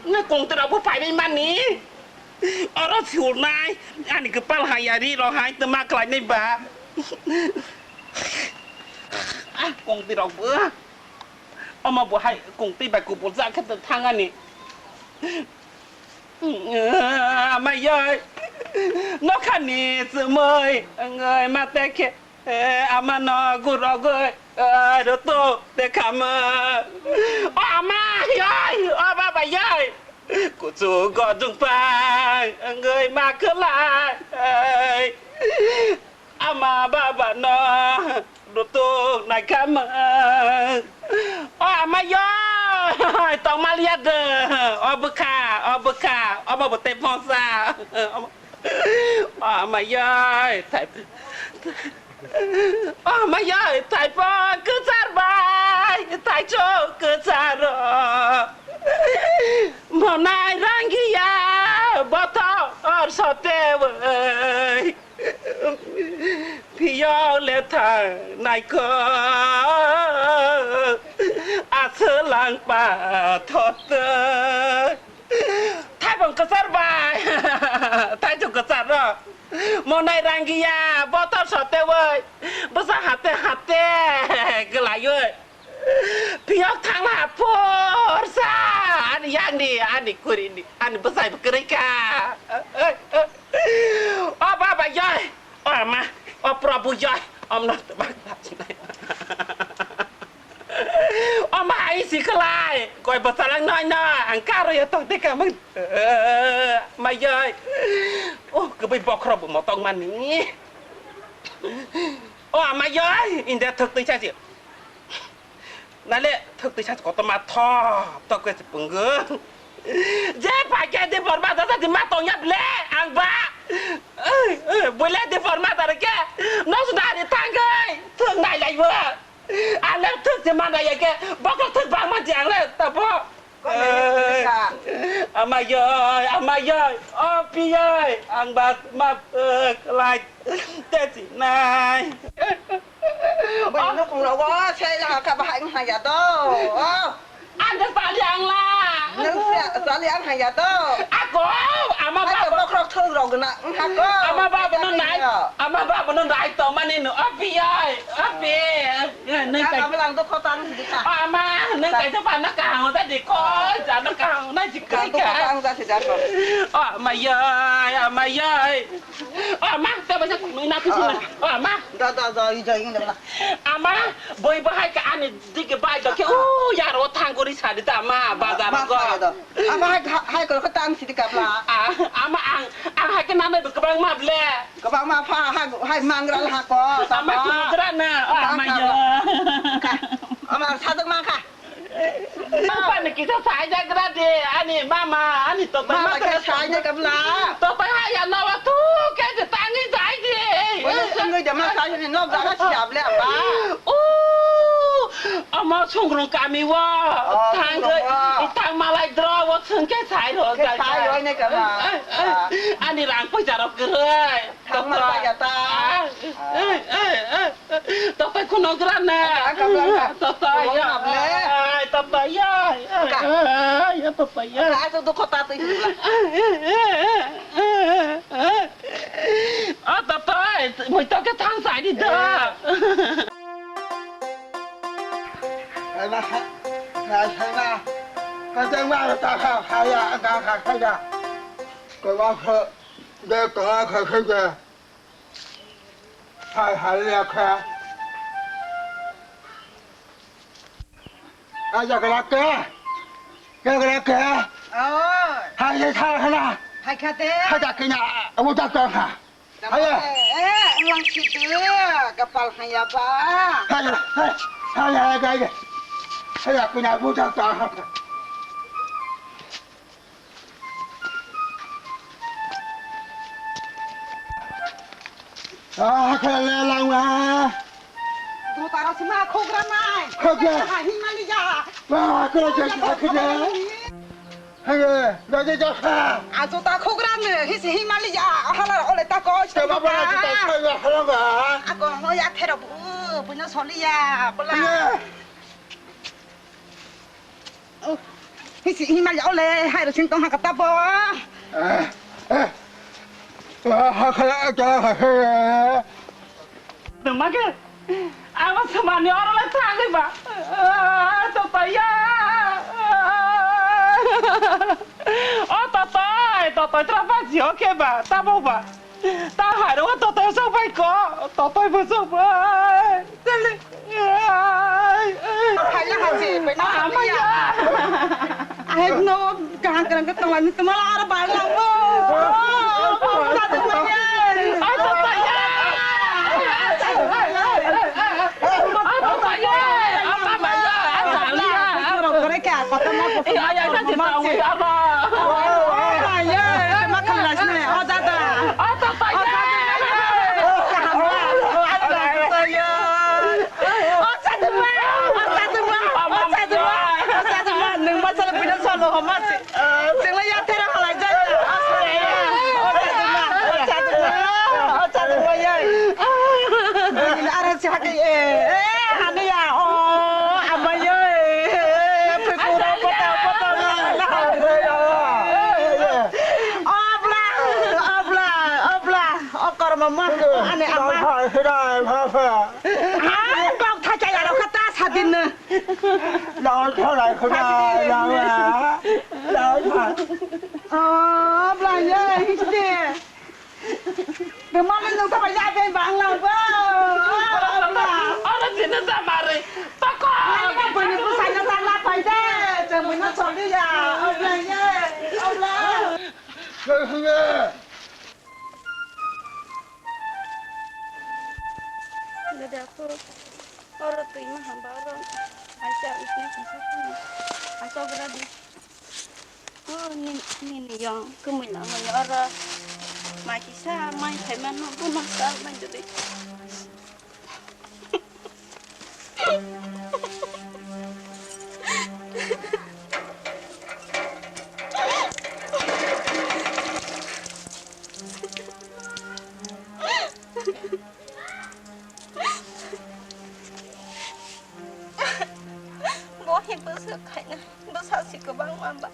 Nge kong tira bo pai bai mani. Oro siur nai, ani kepal hai ari ro hai tema klai nai ba. Ah, kong tira bo. Omo bo hai kong twi bai kubur jak khe thang ani. Amai yoi, nokhani chumui wngwi mate khe, ama no gurogwi, rutu te khamwi. O ama yoi, o baba yoi, kuchugo dungphang wngwi ma kwlai. Ama baba no rutuk nai kha ma. O ama yo, tong ma liya de. O bwkha, o bwkha, omo bo tei phosa. O ama yo, thai. O ama yo, thai pho kwchar bai, thai cho kwchar ro. Monai rangiya, bothor sote wai. Phiyok le thang naikho, aswlang pathor twi. Thaibong kwchar bai, thaithok kwchar rok. Monai rangiya, bothor sote wai. Bwsa hate hate gwlaiwi. Phiyok thangla phorsa ani yakni, ani kurini, ani bwsai bo kwrwi kha. O baba yoi, o ama, o Prabhu yoi, omno tebak tebak sinai. O ma ai si khlai, koi bwsalang noi no, ang karo ya tong te kamang. Ma yoi. O kwbui bokhro bo motong mani. O ama yoi, inde thok twi sa si. Nale thok twi sa kotorma thop thop khe se punggo. Je phaikhe de forma da di ma tongya ble ang ba. Bole de forma da ke. No su da ri thangoi thok nai lai bo. Ale thok se ma nai ke. Bokol thok ba ma jang le ta bo. Ama yoi, ama yoi, o pi yoi, ang ba ma lai te si nai. Bai nukung rogo, se la ka bahai haya do. Ang de sali ang la. Nung sali ang haya do. Ako, ama ba. Bokrok thung rog na, hako. Ama ba no nai, ama ba no nai to mani no, o pi yoi, o pi. Nang kai. Kabelang do khotang sidi ka. Ama, nang kai to pa na ka hang ta di ko, ja na ka hang na ji kai ka. Khotang ja sida ko. O ama yai, ama yai. O ama, ta ba sa nui na tu sina. O ama. Da da da i ja ing da. Ama, boi bahai ka ani dik bai do ke u ya ro thang gori sadi ta ama bazar go. Ama hai hai ko khotang sidi ka bla. Ama ang ang hai ke na me bang ma ble. Kwbangma pha ha, hai mangra la ha ko, ama tamo. Kugra na, o ama yo. Ama sajak ma kha. Apa ni kisa sai jagra de, ani mama, ani to mama ma ke sai ne kabla. To pa ha ya no wa tu ke de tangi jai de. Wala sangoi de ma sai ne no jaga si able apa. O, ama sungrung kami wa. Tang malai dro wa sung ke sai ro. Ke sai ro ne kama. Ani rang pui jarok gre. Thangma ba ya ta. Totai kuno grana. Totai ya. Totai ya. Ya totai ya. Ai to dukho ta tui. O totai, moi to ke thang sai di da. Ai na ha. Na sai na. Ka jang ma ta ha ha ya ka ka ka ya. Kala kha, de kala kha khe de. Hai hai ya kha. Aja kala ke. Ke kala ke. Oh. Hai de thar khana. Hai kha de. Hai da kina. Amu da ka kha. Hai ya. Eh, lang si de. Kapal hai ya ba. Hai ya. Hai ya. Hai ya. Hai ya kina amu da ka kha. Ah, khala le langma. Dotaro sima khogra nai. Khogra. Ha, himali ja. Ah, khala je, khala je. Hege, doje jokha. A jota khogra ne, hisi himali ja. Hala ole ta ko. Te baba na jota khogra hala ba. A ko ho ya thero bu, bu no soli ya. Bula. Hege. Oh, hisi himal ya ole, hai ro sing tong ha kata bo. Eh, eh. Ah, ha, ha, ha, ha, ha. Mage, ama samani oro le thangwi ba. Ah, to pa ya. Oh, to to, to to tra ba ji oke ba, ta bo ba. Ta hai ro to to so bai ko, to to bo so bai. Tele. Hai, hai, hai, bai na. Amaya. Hai, no, kahang kerang ke tong ani temal ar bai lang bo. Satu bai. Apa bai? Apa bai? Apa bai? Apa bai? Apa bai? Obla, obla, obla, o kormo ma, ane ama. Hirai, hirai, pha, pha. Hai, bok tha chaya ro kha ta sadin na. Lao tha lai khuna, lao ya. Lao tha. Obla ye, histe. Bemali nung ta bai ya be bang lang bo. Obla. Ora sini samari. Toko. Ani na bani bu sai na ta la pai de. Jeng bu na choli ya. Obla ye. Obla. Dede aku oro twi ma hamba oro aisa usni kisa kuni aisa gra di. Oh, ni, ni, ni yong kumui lang mani oro mai kisa mai thai mano buno sal mai dede. Bo hi bwswk khaina, bwsa si kwbangma ba.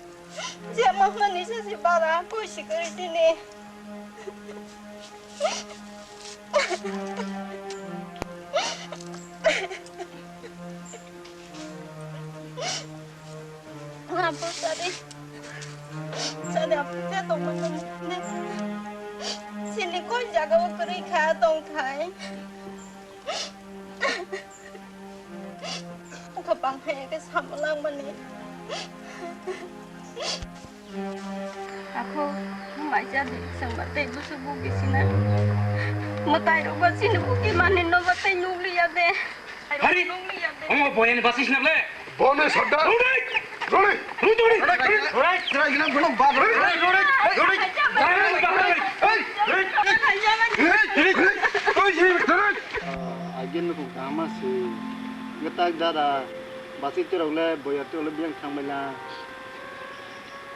Je mama ni se si bara koi si kwrwi tini. Apo sari. Sari apo je tongma nang ne. Sini koi jaga o kwrwi kha tong khai. Kwbang hai khe samung langmani. Akho, nwng laijak di, chwng ba tei bwswk bugi sina. Mwtai rok ba chini bugi mani no ba tei nukliya de. Hari, nukliya de. Omo boyani basi sinakle. Bono sodda. Rudai! Rudai! Rudai! Rudai! Rudai! Rudai! Rudai! Rudai! Rudai! Rudai! Rudai! Rudai! Rudai! Rudai! Agin nukung tama si. Ngetak dada. Basi tirok le boyar tirok le biyang thangbai lang.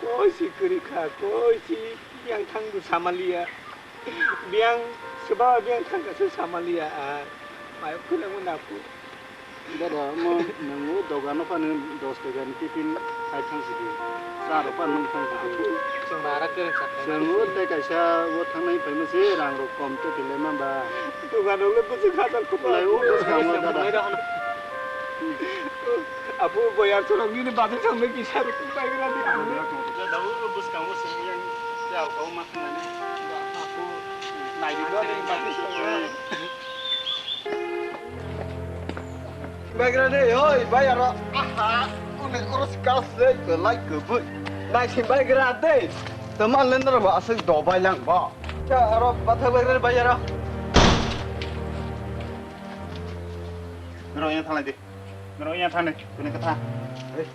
Koi si kwrwi kha, koi si biyang thang du samaliya. Biyang swba biyang thang kha se samaliya a. Mayok khwlangma napu. Dada, mo nwngo dogano phano dos taka ni tiffin khai thang sidi. Cha rok phano nung thang sidi. Chwng bara kwrwng sa khai. Chwng o tei kaisa o thangnai phaima se rang rok kom tei tonglaima ba. Dogan rok le bwswk hajar khulai o bwskango dada. Apo boyar chwrok nini bazar thangbai kisa rok pai gra di. Dada, o bwskango se yang. Baigra de, oi, bai aro. Aha, ule oro sikal se, belai kubui. Nai si baigra de. Teman lender ba asik do bai lang ba. Cha aro, bathak baigra bai aro. Nero yang thanglai de. Nero yang thanglai. Kuni kata. Hey.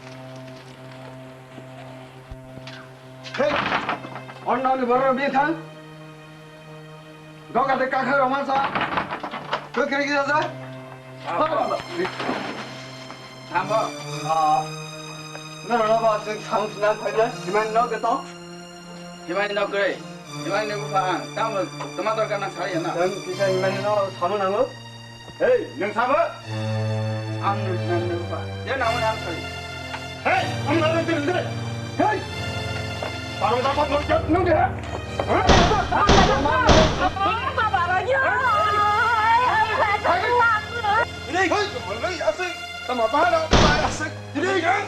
Hey. Ono ni boro bi thang. Doga de kakha roma sa. Kekri kira sa. Thambo. Ah. Nero ba sik sang sinan phai de. Siman no ke to. Himani no kwrwi, himani no bupha ang, tamo toma dorkar nang sari ya na? Ang kisa himani no sama nango. Hey, nang sama? Ang no himani no bupha. Ya nang wani ang sari. Hey, ang no nang sari. Hey! Parang dapat nang nang dia. Hah? Hey, hey, asik. Tama bahana, asik. Hey, hey.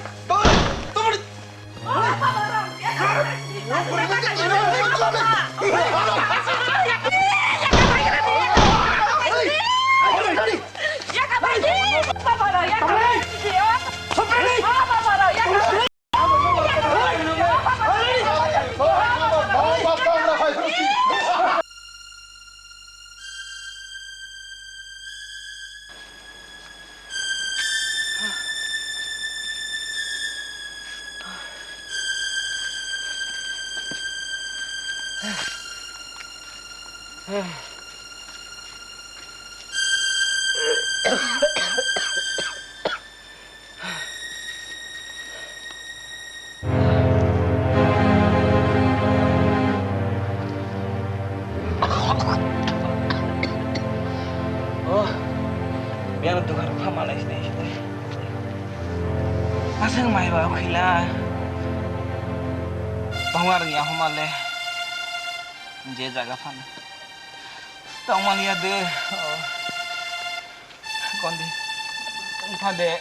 Oh, biang dugar pha malai sini sini. Asang mai ba khila. Tongwar ya homale. Je jaga phana. Tongmani ya de. Oh. Kondi, wngkha de,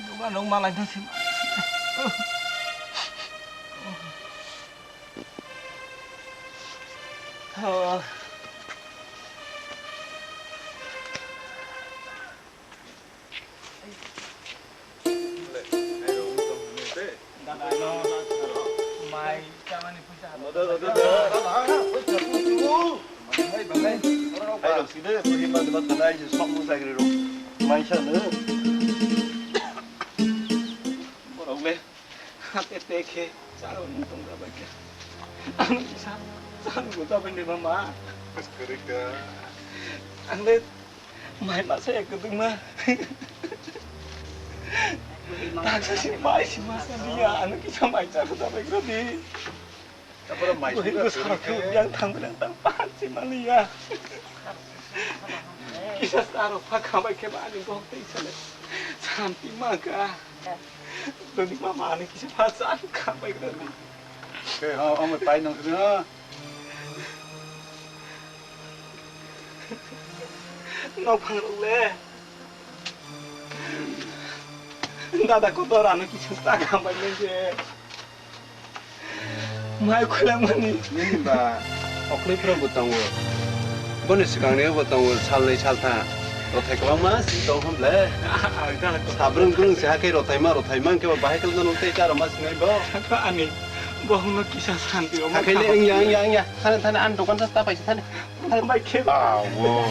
dugan rok malai no sima. Oh. Dada, no, mai, chamani puisa. Dada, dada, dada. Hai, bang, hai. Hai, dong, sini, pergi mana, mana, mana, ini sok, mau saya kira, dong. Mai, sana. Borok le, hate te khe, charo ni tong da bai khe. Ang sa, sa, go ta bai ne, mama. Koreka. Ang le, Mai masa ya kwdwkma. Taksa si mai si masa liya, ano kisa mai charo da bai kro di. Tapora mai si. Yang thang bilang tang pan si maliya. Kisa saro pha khamai khe ba ani gok tei sale. Santi ma ka. Doni mama ani kisa pha san khamai kro di. Ke ha, amo pai nang kro. Nokphang rok le. Dada kotor ano kisa ta khambai le je. Mai khulangmani. Nini ba okloi phuru bo tongo. Boni swkangni bo tongo, salnwi saltha. Rothai kwbangma si tong hom le. Sabrung brung se hakai rothai ma, rothai ma hwnkhe bo bahai khe no tei charo ma sinai bo. Ani bohong no kisa santi o ma. Hakai le wngya, wngya, wngya. Thani, thani, ani dokan sa ta paisa thani. Bai khe. Ah, wo.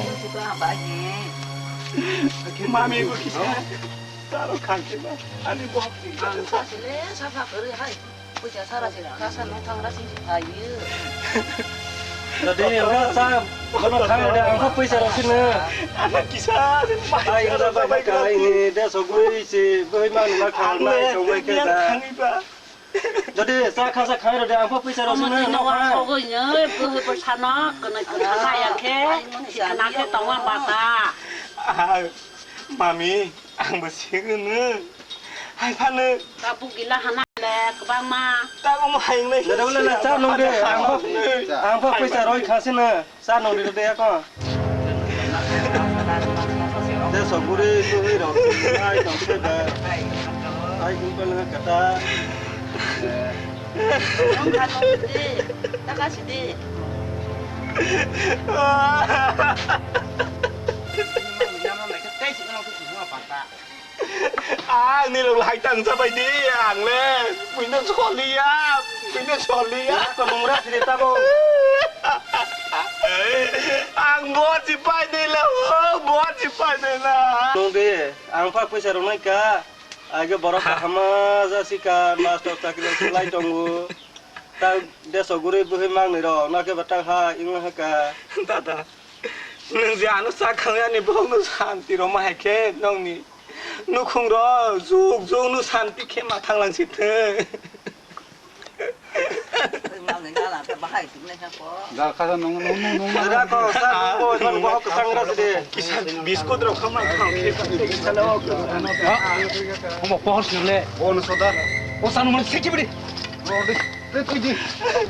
Mami bo kisa. Taro khang khe ba. Ani bo. Ang sa sile safa kwrwi hai. Puja sara sile kasa no thangra sing ayu. Tadi yang sa kono thang de ang kho puisa rok sini. Ani kisa. Ai, ada banyak kali ini, dia sogui si, boi man ma khan nai, sogui ke da. Thani ba. Jodi sa kha sa khai rode, ang pho puisa rok sini no kha. Sogoi no, bwhwi bwsano kwnwi kwthana ya khe, sikna khe tongma bata. Ah, mami, ang bo sini. Hai phano. Tabuk gila hana le kwbangma. Ta omo hai nai. Jodi le cha nung de, ang pho, ang pho puisa roi kha sini. Sa nung ri de ko. Te soguri tu ri ro. Ai tong se da. Ai kun pa na kata. Nong kha nong di, taka sidi. Ang ni rok hai tang sa bai di, ang le, buino soliya, buino soliya. Ko nong ra sidi tabo. Ang bo si pai di la, bo si pai di la. Nong di, ang pa puisa rok nai ka. Age borok kahama jasika, master chakri lai tongo. Tak deso guri buhi mangnwi rok, nake ba tak ha, ing ha ka. Dada, nwng je ano sak khang yani bohok no santi roma hai khe nongni nukhung ro juk juk no santi khe ma thang lang si thung. Da kha nung nung nung nung. Sira ko sa ko thon bo ko sangra de. Kisa biskut rok khama kham khe. Omo pohor sirle. Bon soda. O sanu man sikhi bidi. Te tu di.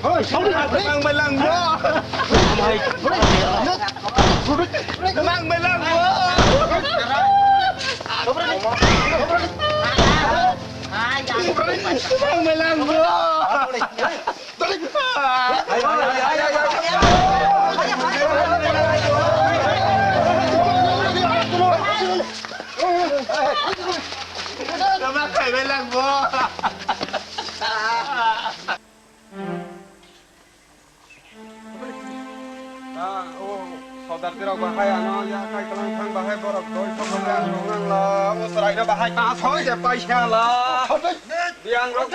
Hoi, sauri. Mang melang bo. Mang melang bo. Mang melang bo. Sodar tirok bahai ano ya kai kalang thang bahai borok doi thok thok ang rong nang la o sarai no bahai ta soi je paisa la. Biang rok.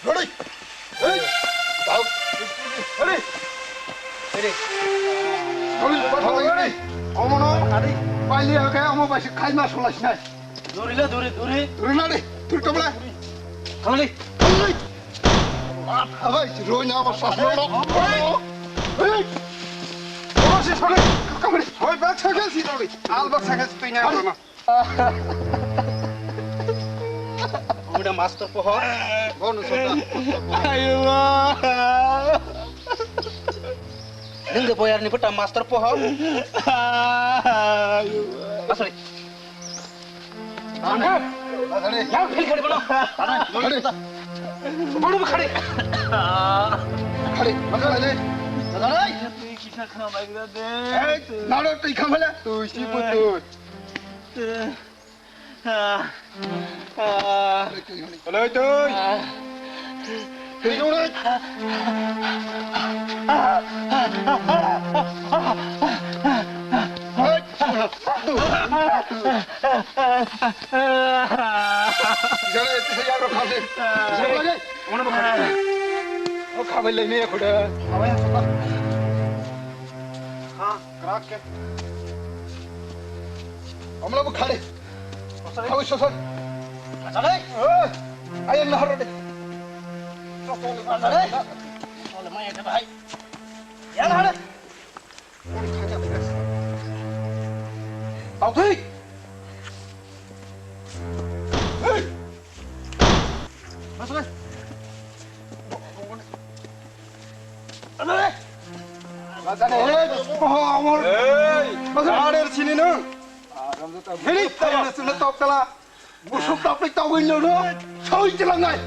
Ready. Hey. Tau. Ready. Ready. Ready. Ready. Omo no. Ready. Paili ake omo bai se khai ma sola sinai. Duri le duri duri. Duri na de. Duri to bole. Thangli. Thangli. Abai roi na ba sas no. Hey. Omo se thangli. Kamri. Hoi bak thangli si thangli. Al bak thangli si tuina. Udah master pohon. Bonus sudah. Ayo. Nung de boyar ni puta master pohon. Ayo. Asli. Yang phil khali bono. Khali. Bono khali. Khali. Khali. Khali. Hey, naro tui khamala. Tui si putut. Hello, Tui. Khabai lai ne khuda. Krak ke. Omla bu khade. Khau sosan. Khade. Eh, ayang na haro de. Khade. Ole maya ke bhai. Ya na haro. Tau thik. Hey. Mas, mas. Hey! Hey! Hey! Hey! Hey! Hey! Hey! Busuk tapik tawin no no. Soi chelangnai.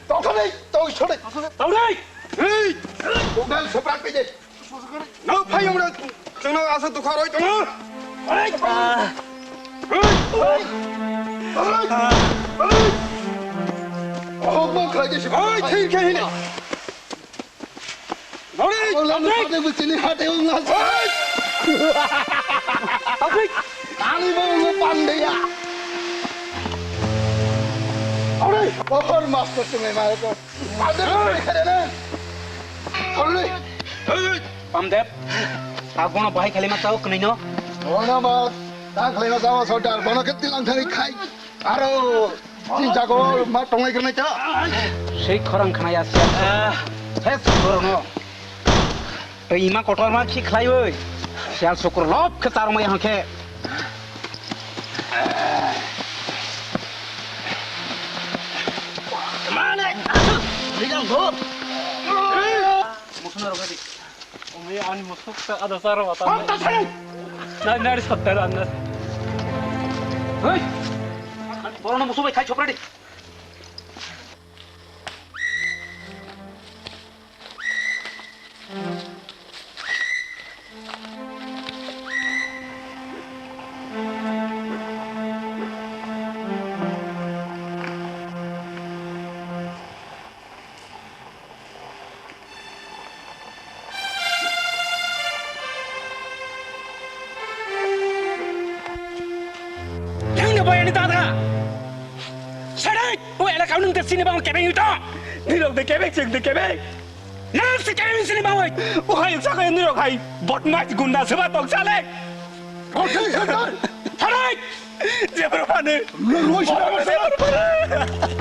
Tawthani, tawi sore. Tawri. Hey. Tunggal seprak pede. No phayung ro. Chwngno asa dukha roi tongo. Hey. Hey. Hey. Oh, mo khai de. Hey, thir khe hini. Dori, Ola Dori. Hade buchini hade ung las. Oi! Dori. Ani bo ung pandeya. Dori. Bohor master sumai mare to. Pande Dori. Kare na. Dori. Pamdep. Agono bahai khali ma tau khnai no. Ona ba. Ta khali ma tau sodar. Bono keti lang thani khai. Aro, chini jago ma tonglai gwnai ta. Sei khorang khnaya siya. He khorang no. Tei ima kotor ma khi khlaiwi. Sial sukur lop khe tarmai hangkhe. Mane, rijang go. Musuna rogadi. Omi ani musuk ta ada saro wata. Hop ta thani. Nai nai sottar anna. Hei. Borokno musubai khai sopra di. Yang ni boy ni dada. Sadai, o elaka nung de sini bang kebeng ito. Nirok de kebeng, sing de kebeng. Nang si kebeng sini bang oi. O hai sa kaya nirok hai. Bot mas gunda seba tong sale. Rosai sadar. Sadai. Jebro pane. Rosai sadar.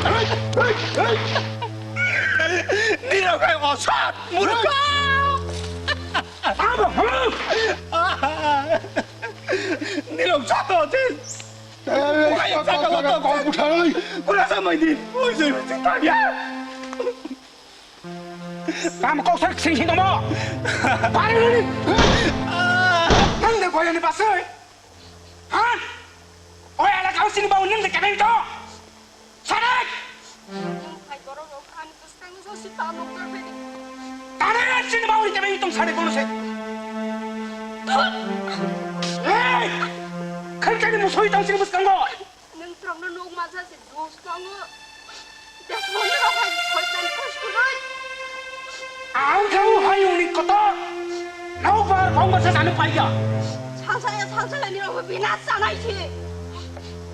Hey, hey, hey. Nirok hai osat. Murka. Nirok joto je. Ei, ei, ei, ei, ei, ei, ei, ei, ei. Kula sa mai di. Oi, jai, jai, jai, ya. Kam kok sak sing sing tomo. Bari ni. Nang de boyani pasai. Ha? Oi, ala kau sini bau nang de kenai to. Sadak! Nung hai borok rok ani bwskango josi ta nukjak bini. Tana chini bawi kebe itum sari kono se. Hey! Khalkani musoi tang sini bwskango. Nung trokno nuk masa se dos tongo. Desmond rok hai soitan kos kunai. Ang kau hai uni kotor. Nau bar bong basa sanu paiya. Salsa ya salsa ni rok bina sanai si.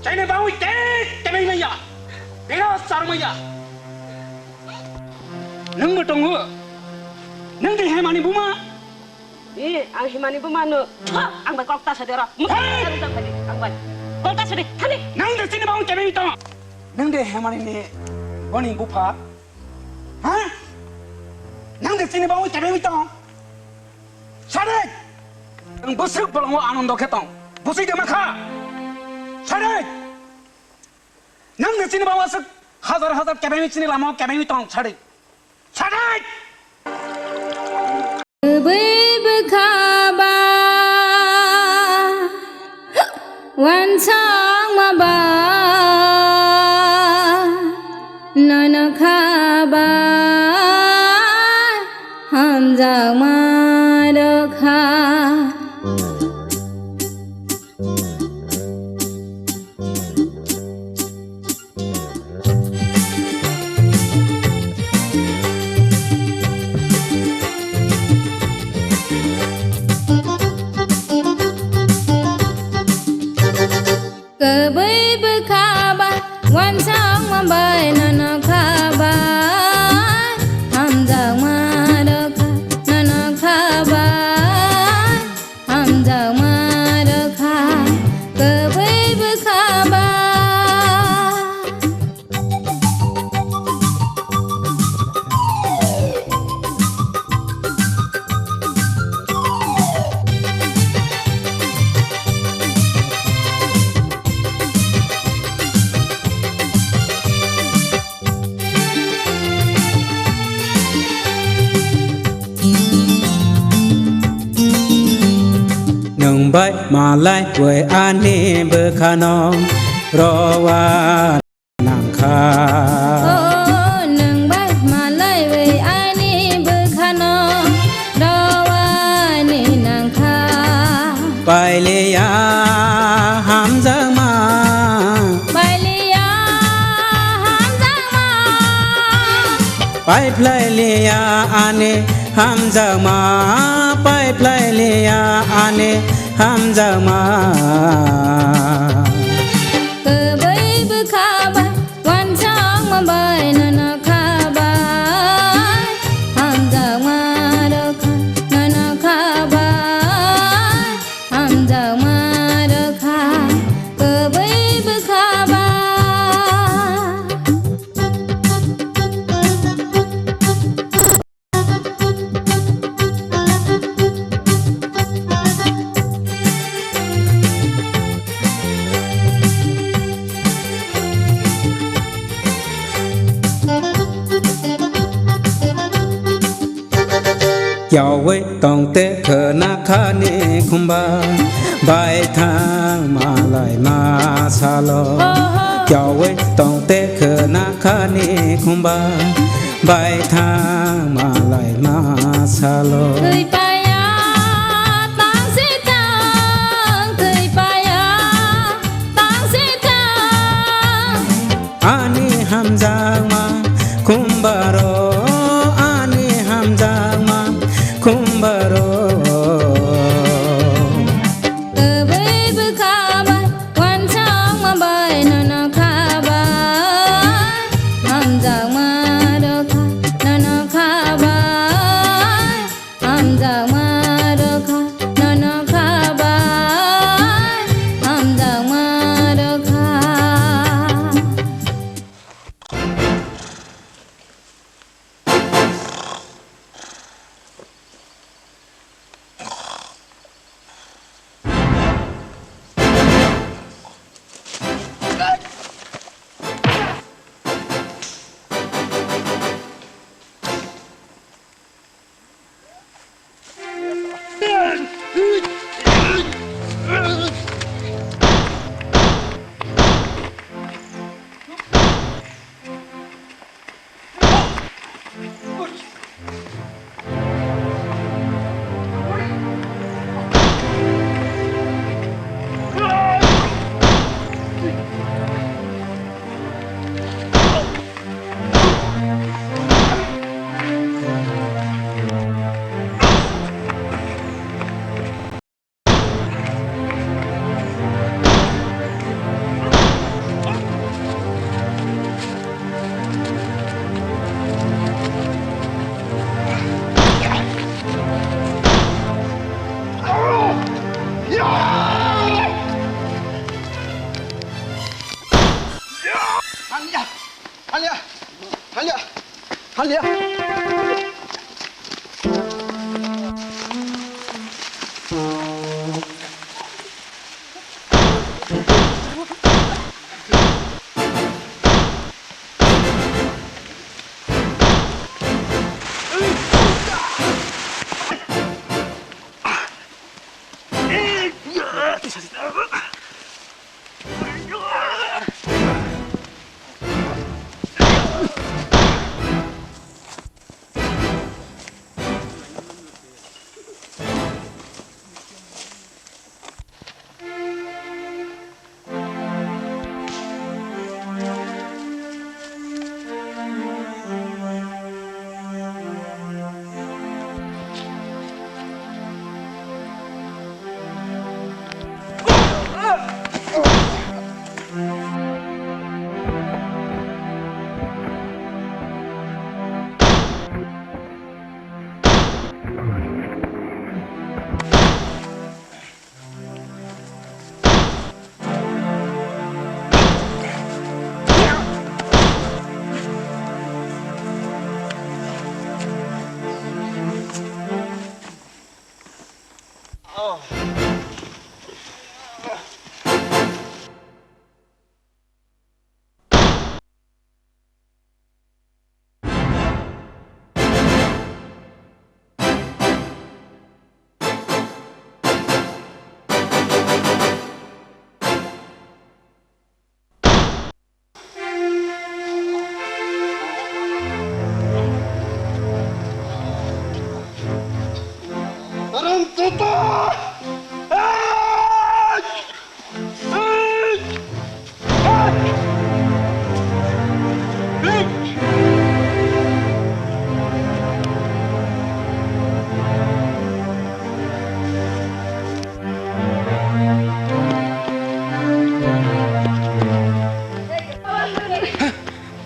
Chaina bawi te te bai maya. Bina sarmaya. Nung bo tongo. Nung de hemani buma. Bi, ang himani buma no. Ang bai kok ta sade ro. Hey! Ang bai kok ta sade. Thani. Nung de chini bawi te bai tongo. Nung de hemani ni boni bupha. Ha? Nung de chini bawi te bai tongo. Sade. Ang busuk bolongo anondo khe tong. Busui de makha. Sade. Nang de chini bawa suk hazar hazar kebengwi chini lama o kebengwi tong sadi. Sadi! Bwbwi bwkha ba wansok ma ba nono kha ba hamjakma rwkha. Kwbwi bwkha ba wansok ma bai nono kha ba hamjakma rwkha nono kha ba. Hamjakma rwkha kwbwi bwkha ba. Nwng bai malai wi ani bwkhano rowa nangkha. O, nwng bai malai wi ani bwkhano rowa ni nangkha. Pailiya hamjakma. Pailiya hamjakma. Paiphlailiya ani hamjakma, paiphlailiya ani hamjakma. Kwbwi bwkha ba wansok ma bai nono kha ba, hamjakma rwkha nono kha ba. Hamjakma rwkha kwbwi bwkha ba. Yaui tongte khwna khani khumba, baithang malai ma salo. Oho, Yawi tongte khwna khani khumba bai thang malai ma salo. Twi paya tang si tang, twi paya tang si tang. Ani hamjakma khumbaro, ani hamjakma khumbaro. Kwbwi bwkha bai wansokma bai nono kha bai, hamjakma rwkha nono kha bai, hamjakma rwkha nono kha bai, hamjakma rwkha. Alia! Alia! Alia! Alia! Aram tata!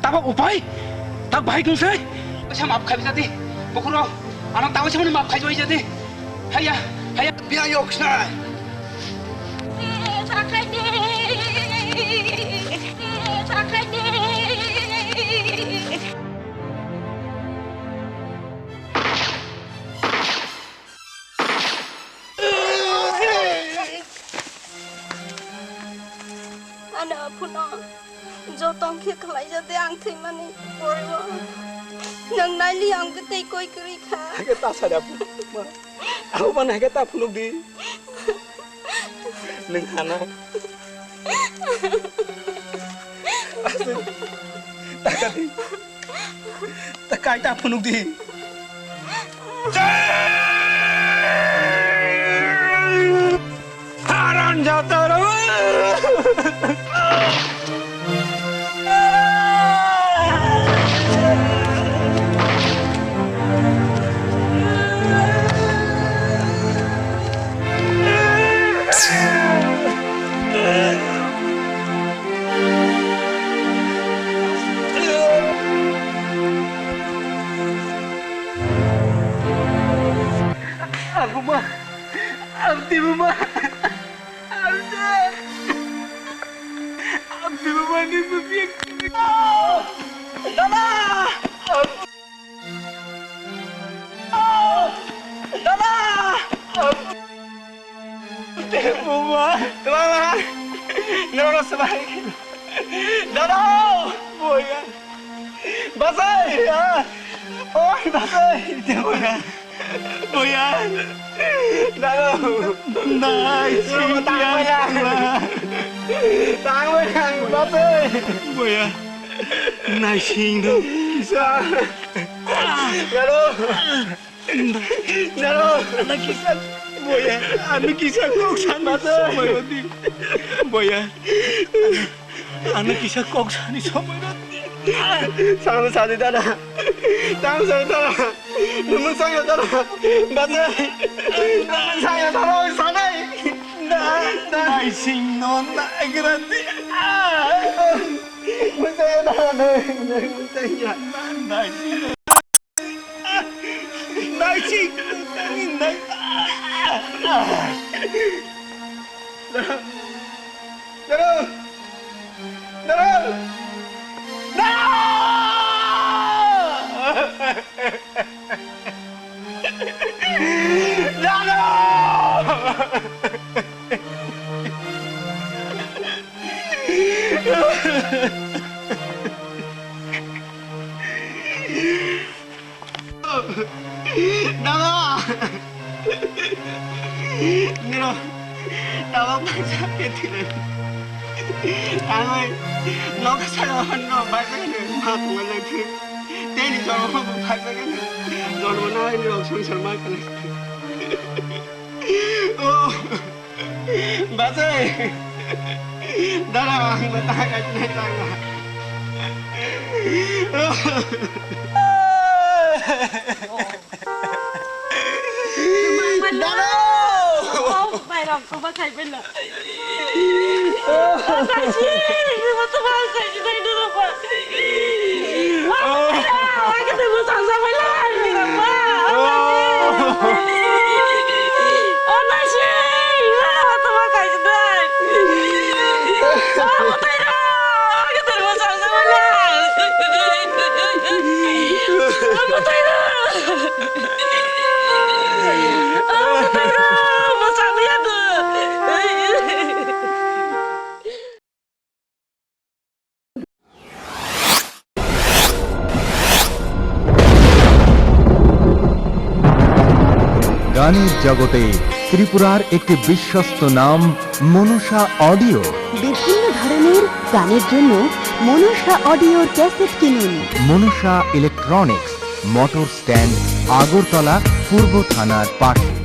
Tabok upai, tabok bahai tungsai. Kaisa maaf khai jati, bukhuro, ano tabok samani maaf khai jati. Haya, haya. Biya yok sai. Ano aphuno jotong khe khlai jate ang thwimani poribo. Nwng naili ang bwtwi koi kwrwi kha. Haikhe ta sari aphu. Ma. Abo mano haikhe ta phunuk di. Nwng hana. Takadi. Takai ta phunuk di. Haram jataro. Abuma, abdi buma, abdi, abdi buma ni bumi. Dada! Dada! Buma, buma, noro sebai. Dada! Boya. Basai! Oi, basai! Boya. Boya. Dada! Nai, sing, tang, boya. Tang, boya, basai! Boya. Naising no. Kisa. Naro. Naro. Ano kisa. Boya. Ano kisa kok sani somoi odi. Boya. Ano kisa kok sani somoi odi. Sangno sadi dada. Sangno sadi dada. Nungno sangya dada. Bade. Nungno sangya dada. Sanai. Naising no naigradi. Musaya dada. Musaya. Naising. Naising. Nai. Dara. Dara. Dara. Dara. Dada! Niro, tabok baksa khe thwilai. Tangwi nokha saka hwnno baksa khe ma tongma jai thwi. Tei ni jormo bo baksa khe jormo nai niro songsar ma khe. Oh! Bajai! Dara, ang no ta kaisinai tangla. Dara! Oh, bai ram, koma khai bela. Oh, bai si, mo to bai khai si bai dara ba. গানের জগতে ত্রিপুরার একটি বিশ্বস্ত নাম মনসা অডিও। বিভিন্ন ধরনের গানের জন্য মনসা অডিওর ক্যাসেট কিনুন। Manasa electronics, motor stand, Agartala, পূর্ব থানার পাশে।